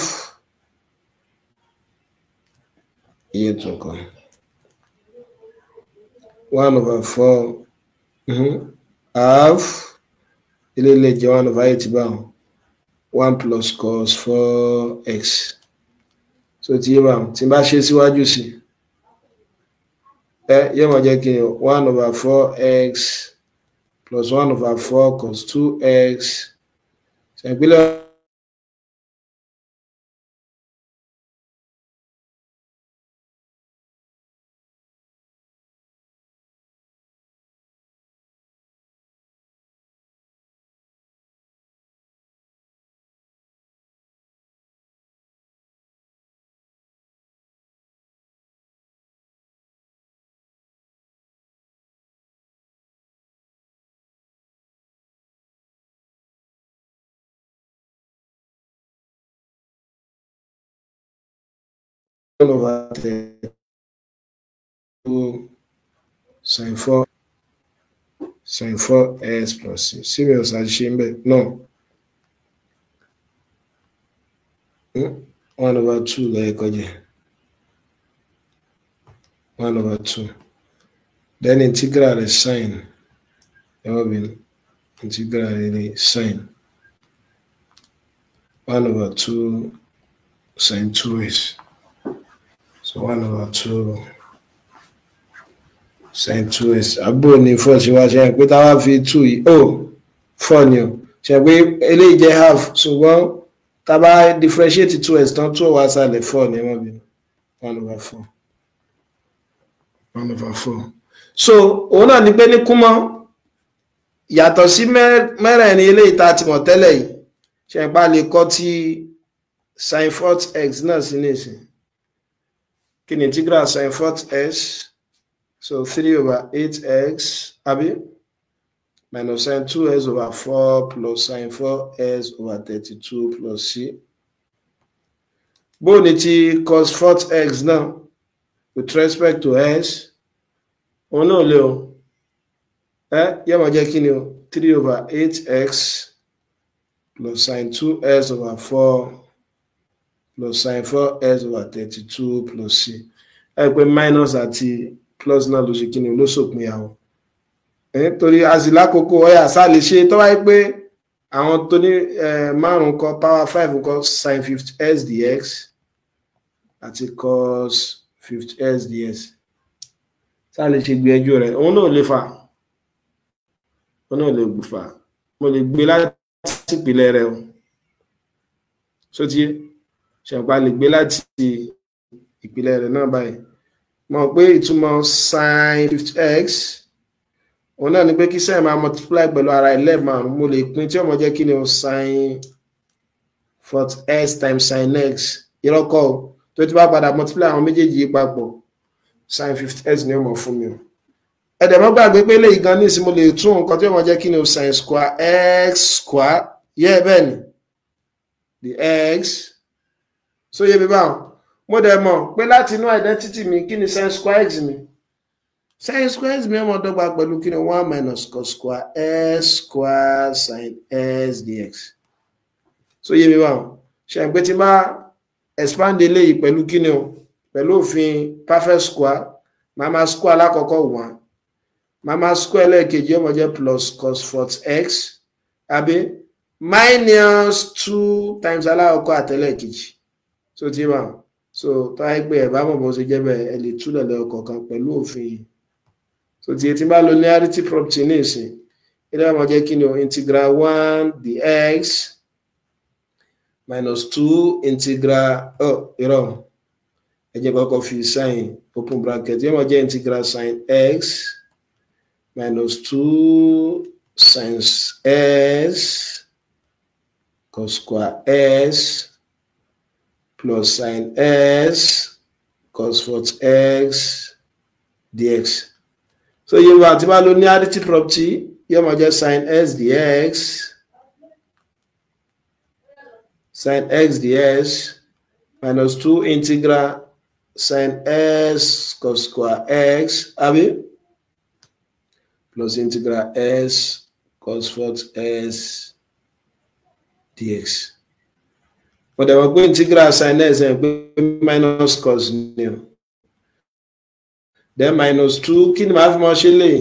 iye tún kọ 1 over 4 half ilé ilé jẹ́ 1 over 8 báwọn, 1 plus cos 4x. So ti yé báwọn, tí n bá ṣe síwájú sí yóò máa jẹ́ kí ni 1 over 4x plus 1 over 4 cos 2x. Ṣèpínlẹ̀ over 32 sin 4 sin 4x plus c. Sí, mi ò ṣàṣìṣe ń bẹ̀? No, 1 over 2 lẹ́ẹ̀kọ́ jẹ́ 1 over 2. Then integral is sin, ẹ wọ́n bí integral rẹ̀ sin 1 over 2 sin 2x. So 1 over 2 sin 2x. Àbúrò ní 4 ṣe wá ṣe pé táwa fi 2 yìí, oh, 4 ni o ṣe pé eléyìí jẹ́ half, ṣùgbọ́n tá a bá differentiate 2x tán, 2 wá sálẹ̀, 4 ni. Ẹ má bínú, 1 over 4, 1 over 4. So òun náà ni pé ní kúmọ́ yàtọ̀ sí mẹ́rẹ̀ẹ̀rin eléyìí tá a ti mọ̀ tẹ́lẹ̀ yìí, ṣe pa lè kọ́ tí sin fourth x náà sí nísìn. Kí ni integral sin fourth x? So 3 over 8x, àbí, minus sin 2x over 4 plus sin 4x over 32 plus c. Bó ní ti cos fourth x náà with respect to s? Òun náà lè o ẹ yóò máa jẹ́ kí ni o? 3 over 8x plus sin 2x over 4 plus sin 4x over 32 plus c. Ẹ pé minus àti plus náà ló ṣe kí ni, ló sòpin àwọn ẹ, torí a sì lákòókò ọyà sá lè ṣe tó wáyé pé àwọn tó ní márùn kọ power 5 kọ sin 50 x dx àti cos 50 x dx, sá lè ṣe gbìyànjú rẹ̀. Òun náà lè fà, òun náà lè fà. Mo lè gbé láti ìpìlẹ̀ rẹ̀ o. So ti ṣẹ̀pá lè gbé láti ìpìlẹ̀ rẹ̀ náà báyìí, mọ̀ pé ìtumọ̀ sin 50x òun náà ni pé kí sin máa multiply pẹ̀lú ara 11 márùn. Mo lè pín tí ó máa jẹ́ kí ni o? Sin 40x times sin x. Irọ́ kọ́ o, tó ti bá padà multiply àwọn méjèèjì yìí papọ̀, sin 50x ni ó mọ̀ fún mi o. Ẹ̀dẹ̀ mọ́ gbàgbé pé lè gan nísìn, mo lè tún nǹkan tí ó máa jẹ́ kí ni o? Sin square x square yẹ́ bẹ́ẹ̀ ni the x. So yé mi báwọn. Mo dẹ̀ mọ̀ pé láti inú identity mi, kí ni sin square x mi? Sin square x mi ó máa dọ́gba pẹ̀lú kí ni? One minus cos square x square sin x dx. So yé mi báwọn. Ṣe pé tí n bá expand eléyìí pẹ̀lú kí ni o, pẹ̀lú òfin perfect square, màá máa square alákọ̀ọ́kọ́ one, màá máa square ẹlẹ́ẹ̀kejì, ó máa jẹ́ plus cos fourth x, àbí, minus two times alákọ̀ọ́kọ́ àtẹlẹ́ẹ̀kejì. So tí wà, so tó wáyé pé ẹ̀ bá mọ̀ bó ṣe jẹ́ bẹ́ẹ̀, ẹ lè túlẹ̀ lẹ́yọ kọ̀ọ̀kan pẹ̀lú òfin yìí. So tí etí bá lo linearity property ní ìsìn, ilé wa máa jẹ́ kí ni o? Integral one dx minus two integral, oh, irọ́, ẹ jẹ́ kọ́kọ́ fi sin open bracket. Yóò máa jẹ́ integral sin x minus two sin s cos square s plus sin s cos fourth x dx. So yìí wà, tí bá lo linearity property, yóò máa jẹ́ sin s dx, sin x dx minus two integral sin s cos square x, àbí, plus integral s cos fourth s dx. Mo dẹ̀ mọ̀ pé integral sin x ẹ̀ pé minus cos ni o. Then minus two, kí ni màá fi mọ ṣe lè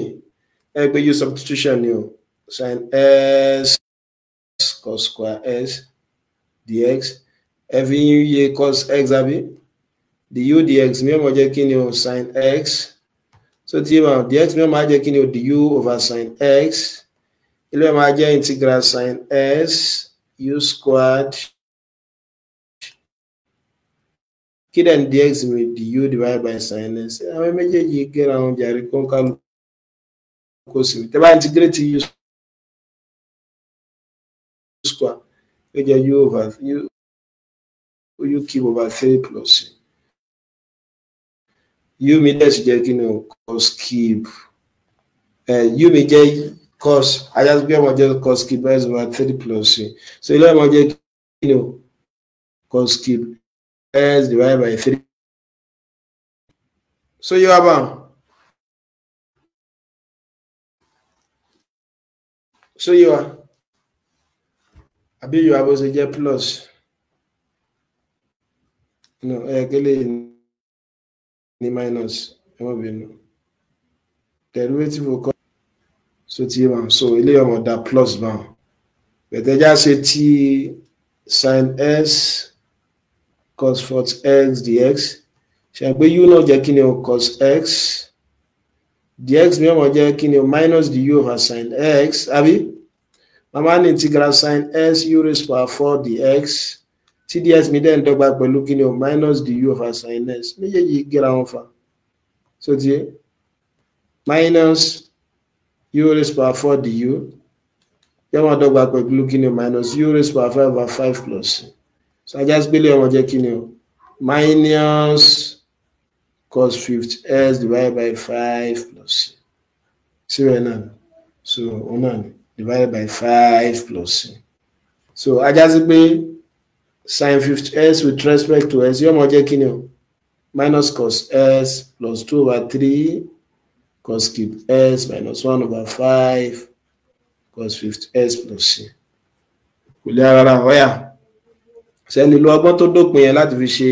ẹ pé use substitution ni o. Sin s cos square s dx, ẹ fi yé cos x, àbí, du dx mi ó máa jẹ́ kí ni o? Sin x. So tí ma dx mi ó máa jẹ́ kí ni o? Du over sin x. Ilé máa jẹ́ integral sin s u squared. Kí dẹ̀ ní dx mi? Du divided by sin x. Àwọn méjèèjì gẹ́ra àwọn jàre kó ń kálukú kó sì tẹ́ bá integrate u square, yóò jẹ́ u over u, u cube over three plus c. U mi dẹ̀ sì jẹ́ kí ni o? Cos cube. U mi jẹ́ cos, ajásí pé ọmọ jẹ́ cos cube x over three plus c. So ilé ọmọ jẹ́ kí ni o? Cos cube x divided by three. So yé wa báwọn? So yé wa àbí yé wa bó ṣe jẹ́ plus? No, ẹ kélé ní minus, ẹ má bínú. Derivative kọ́ so ti yé báwọn. So eléyìí ọmọ da plus báwọn. Bẹ̀tẹ̀já ṣe ti sin s cos four x dx. Ṣe pé u náà jẹ́ kí ni o? Cos x. Dx mi ọmọ jẹ́ kí ni o? Minus du over sin x, àbí? Màmá ní integral sin s u raised power four dx, tí dx mi dẹ̀ ń dọ́gba pẹ̀lú kí ni o? Minus du over sin s. Méjèèjì gẹ́ra wọn fa. So ti yé, minus u raised power four du yóò máa dọ́gba pẹ̀lú kí ni o? Minus u raised power five over five plus c. So ajá gbélé ọmọ jẹ́ kí ni o? Minus cos fifty s divided by five plus c. Síbẹ̀ náà, so òun náà ni divided by five plus c. So ajá sí pé sin fifty s with respect to s yóò máa jẹ́ kí ni o? Minus cos s plus two over three cos cube s minus one over five cos fifty s plus c. Kò lè rárá. Ọ̀yà sẹ́ni lo ọgbọ́n tó dópin yẹn láti fi ṣe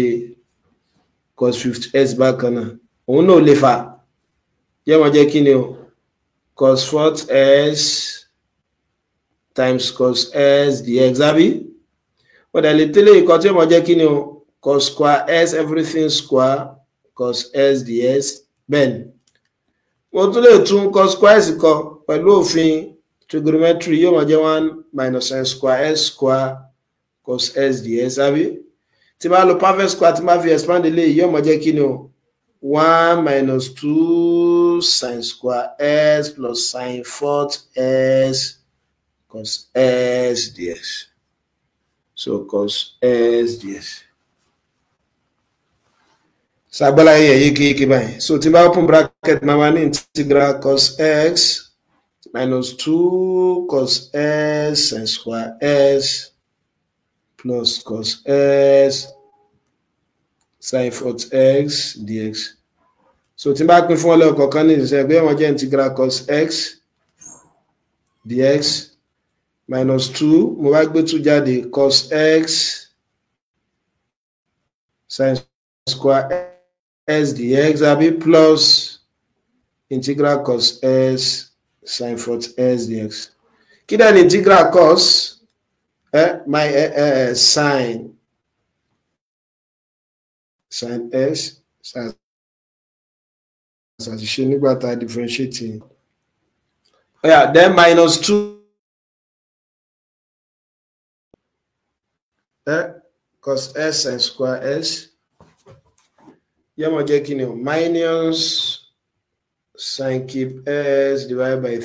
cos fifty s bákan náà. Òun náà lè fà yóò máa jẹ́ kí ni o? Cos fourth s times cos s dx, àbí? Ó dẹ̀ lè tẹ́lẹ̀ ìkọ́ tí yóò máa jẹ́ kí ni o? Cos square s everything square cos s dx. Bẹ́ẹ̀ ni mo tún lè tún cos square s kọ pẹ̀lú òfin trigonometry, yóò máa jẹ́ one minus sin square s square cos s dx, àbí? Tí bá lo perfect square, tí bá fi expand eléyìí, yóò máa jẹ́ kí ni o? One minus two sin square s plus sin fourth s cos s dx. So cos s dx. Sagbala yẹ yékéyéké báyìí. So tí bá open bracket, máa wá ní integral cos x minus two cos s sin square s plus cos s sin fourth x dx. So tí n bá pín fún ọlọ́ọ̀kọ̀ọ̀kan ní ìṣẹ́ pé wọ́n jẹ́ integral cos x dx minus two, mo bá gbé two jáde, cos x sin square s dx, àbí? Plus integral cos s sin fourth s dx. Kí dẹ̀ ní integral cos my sin s? Ṣàṣìṣe nígbà tá a differentiate. Yeah, then minus two cos s sin square s yóò máa jẹ́ kí ni o? Minus sin cube s divided by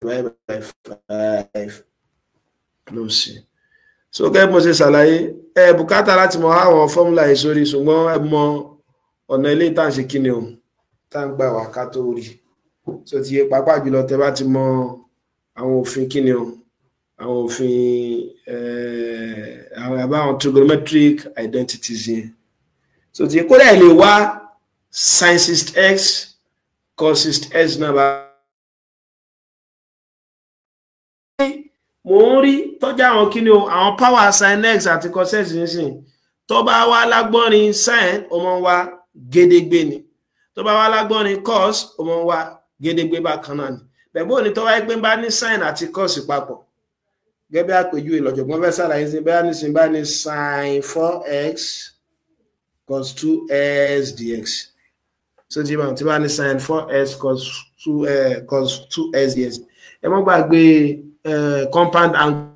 divided by five plus c. So gẹ́gẹ́ bí mo ṣe ṣàlàyé, ẹ bùkátà láti mọ àwọn formula yìí sórí, ṣùgbọ́n ẹ mọ ọ̀nà ilé tá à ń ṣe kí ni o, tá à ń gbà wá ká tó rí. So ti yé, pàápàá jùlọ tẹ bá ti mọ àwọn òfin kí ni o, àwọn òfin àwọn àbá àwọn trigonometric identities yẹn. So ti yé, kódà ẹ lè wá sin six x cos six x náà bá mò ń rí tọ́jú àwọn kí ni o, àwọn power sin x àti cos x nísìn. Tó bá wá lágbọ́nrin sin, ó máa ń wá gédégbé ni. Tó bá wá lágbọ́nrin cos, ó máa ń wá gédégbé bákan náà ni. Bẹ́ẹ̀ bó ni tó wáyé pé ń bá ní sin àti cos papọ̀, gẹ́gẹ́ bí àpèjúwe lọ́jọ̀gbọ́n fẹ́ ṣàlàyé sí bẹ́ẹ̀ nísìn, bá ní sin four x cos two x dx. So tí bá ní sin four x cos two x dx, ẹ mọ́ gbàgbé compound angle.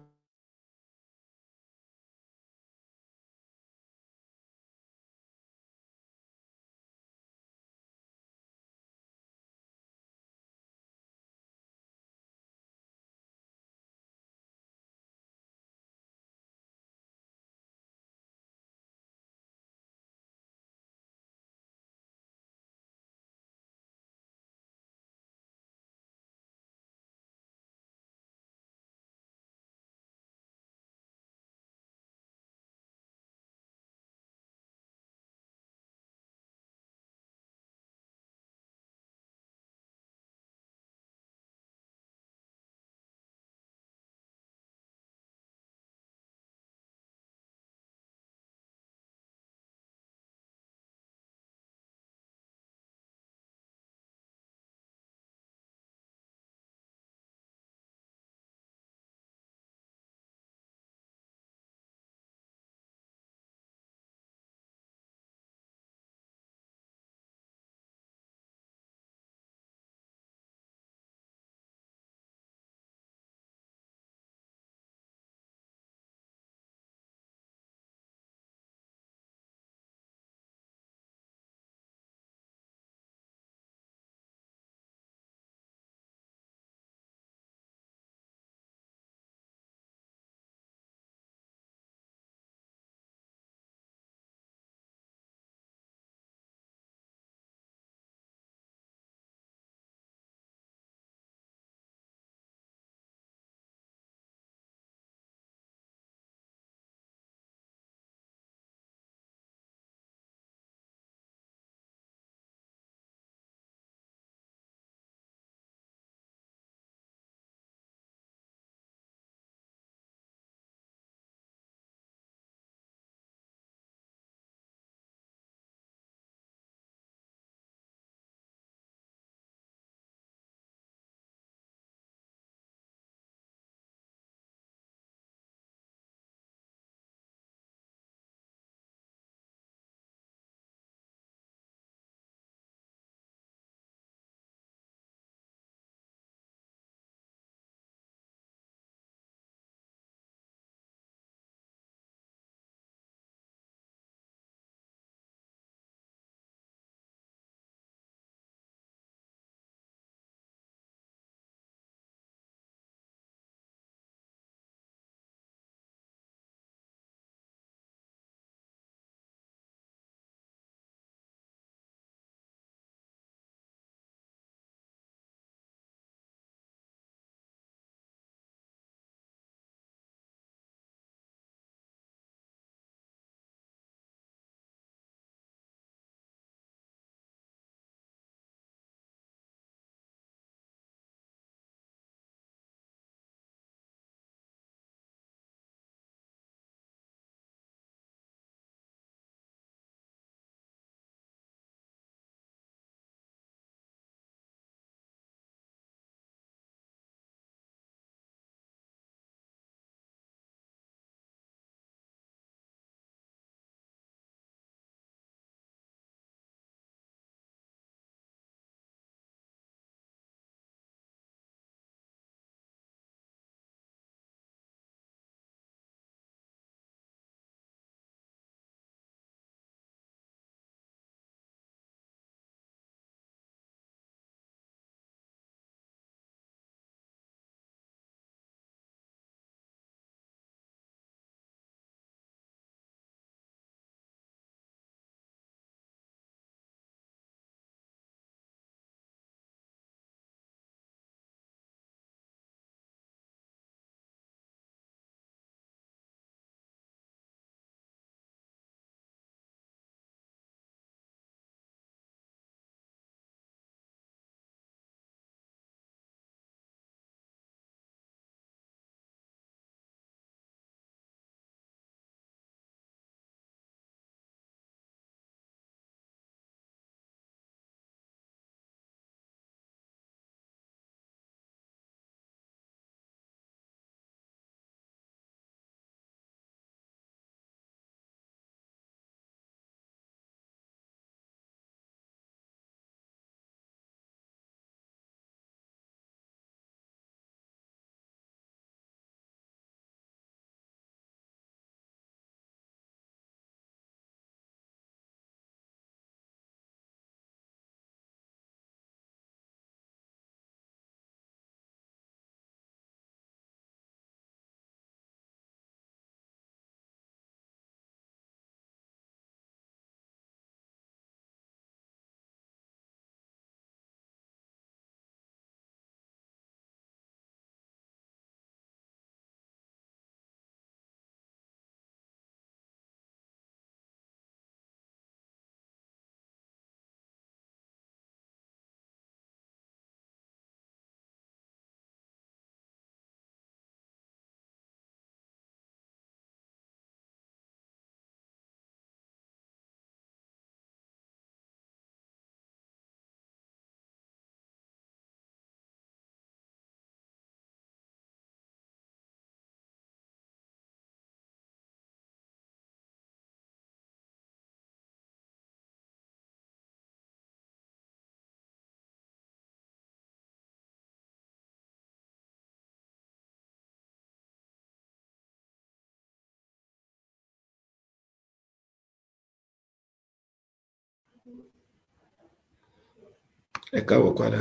Ẹ káàbọ̀ padà.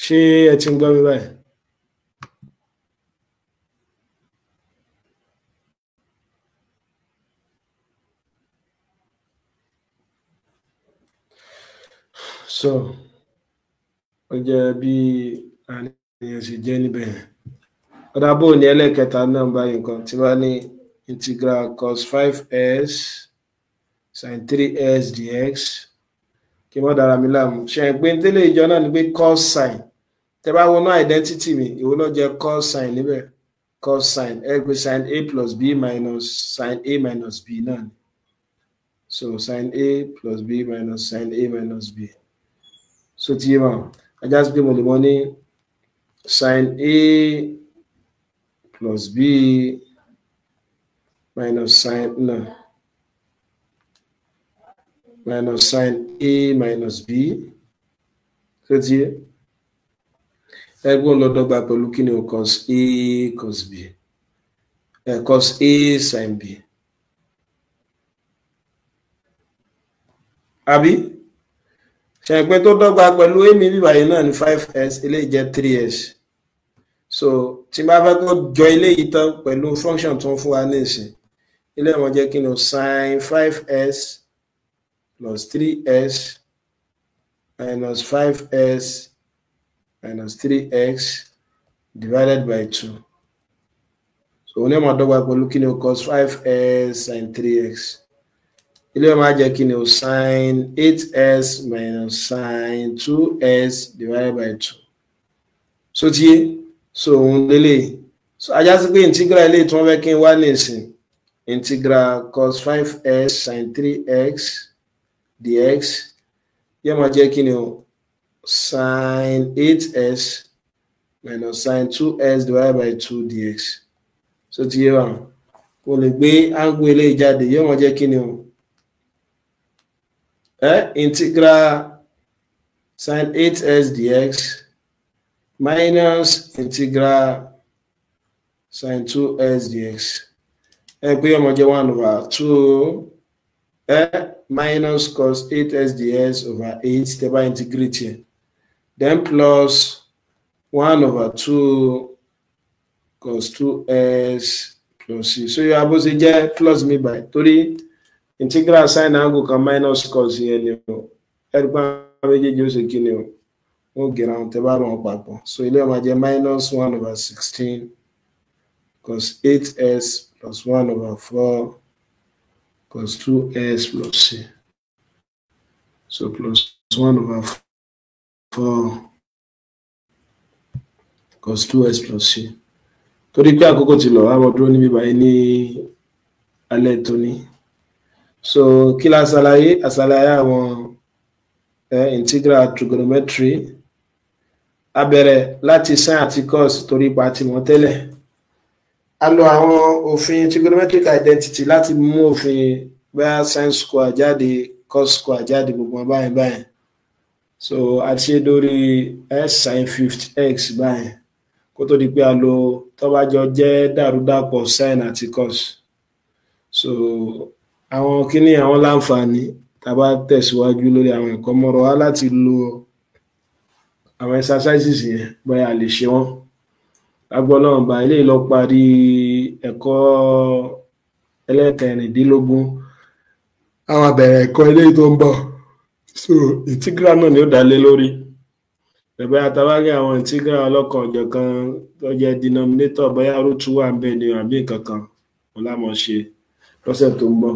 Ṣé ẹ ti ń gbọ́ mi báyìí? So ó jẹ́ bí àníyàn ṣe jẹ́ níbẹ̀ yẹn. Ọ̀dà bò ní ẹlẹ́ẹ̀kẹta náà báyìí, nǹkan tí wọ́n ní integral cos 5s sin 3s dx. Kí wọ́n dára mi láàmú, ṣe é pé tẹ́lẹ̀ ìjọ náà ni pé cos sin, tẹ́ bá wọnú identity mi, ìwọ náà jẹ́ cos sin níbẹ̀. Cos sin, ẹ pé sin a plus b minus sin a minus b náà ni. So sin a plus b minus sin a minus b. So ti yé wọn, ajá sí pé mo lè mọ ní sin a plus b minus sin, no, minus sin a minus b. So ti yé, ẹgbọ́n lọ dọ́gba pẹ̀lú kí ni o? Cos a cos b, cos a sin b, àbí ṣẹ̀pẹ́ tó dọ́gba pẹ̀lú èmi bíbá yìí náà ní 5s, eléyìí jẹ́ 3s. So tí n bá fẹ́ kó jọ eléyìí tán pẹ̀lú function tó ń fún wa ní ìsìn, eléyìí wọ́n jẹ́ kí ni o? Sin 5s plus 3s minus 5s minus 3x divided by 2. So òun ní ó dọ́gba pẹ̀lú kí ni o? Cos 5s sin 3x. Ilé ọmọ á jẹ́ kí ni o? Sin 8s minus sin 2s divided by 2. So ti yé, so òun lélẹ̀. So ajá sí pé integral eléyìí tí wọ́n fẹ́ kí n wá ní ìsìn, integral cos 5s sin 3x dx, yóò máa jẹ́ kí ni o? Sin 8s minus sin 2s divided by 2 dx. So ti yé wa, mo lè gbé angle eléyìí jáde, yóò máa jẹ́ kí ni o? Integral sin 8s dx minus integral sin 2s dx. Ẹ pé yóò máa jẹ́ 1 over 2 minus cos 8s dx over 8 tẹ́ bá integrate yẹn, then plus 1 over 2 cos 2s plus c. So yóò abó ṣe jẹ́ plus mi by torí integral sin angle kan minus cos yẹn ni o. Ẹ̀rí pé àwọn méjèèjì ó ṣe kí ni o? Wọ́n gẹ̀rọ àwọn tẹ́ bá rọ̀ wọn papọ̀. So ilé ó máa jẹ́ minus 1 over 16 cos 8s plus 1 over 4 cos 2s plus c. So plus 1 over 4 cos 2s plus c. Torí pé àkókò ti lọ, àwọn dúró níbí báyìí ní alẹ́ tóní. So kí la ṣàlàyé? Àṣàlàyé àwọn integral trigonometry. A bẹ̀rẹ̀ láti sin àti cos torí ipa tí wọ́n tẹ́lẹ̀. A lo àwọn òfin trigonometric identity láti mú òfin bóyá sin square jáde, cos square jáde, gbogbo wọn báyìí báyìí. So a ti ṣe lórí s sin 50x báyìí kó tó di pé a lo tó bá jọ jẹ́ dàrúdàpọ̀ sin àti cos. So àwọn kíní àwọn láǹfààní tá a bá tẹ̀síwájú lórí àwọn ẹ̀kọ́ mọ́rọ̀ wá láti lo àwọn exercises yẹn, bóyá a lè ṣe wọ́n. Agbọ́n bá eléyìí lọ parí ẹ̀kọ́ ẹlẹ́kẹrìndínlógún. Àwọn abẹ̀rẹ̀ ẹ̀kọ́ eléyìí tó ń bọ̀. So integral náà ni ó dá lé lórí. Bẹ̀bẹ̀ àtàwárí àwọn integral ọlọ́kan ọ̀jọ̀kan tó jẹ́ denominator, bóyá root wà ń bẹ̀ ni àbí nǹkan kan, mo lámọ̀ ṣe lọ́sẹ̀ tó ń bọ̀.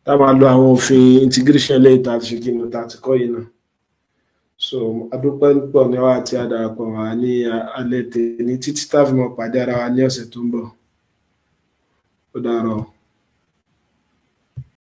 Tá a máa lo àwọn òfin integration eléyìí tá a ti ṣe kí ni tá a ti kọ́ yìí náà. So adúpẹ́ pọ̀ ní wa tí a darapọ̀ wá ní alẹ́ tèmi títí tá a fi mọ̀ pàdé ara wa ní ọ̀sẹ̀ tó ń bọ̀. Ó dàárọ̀.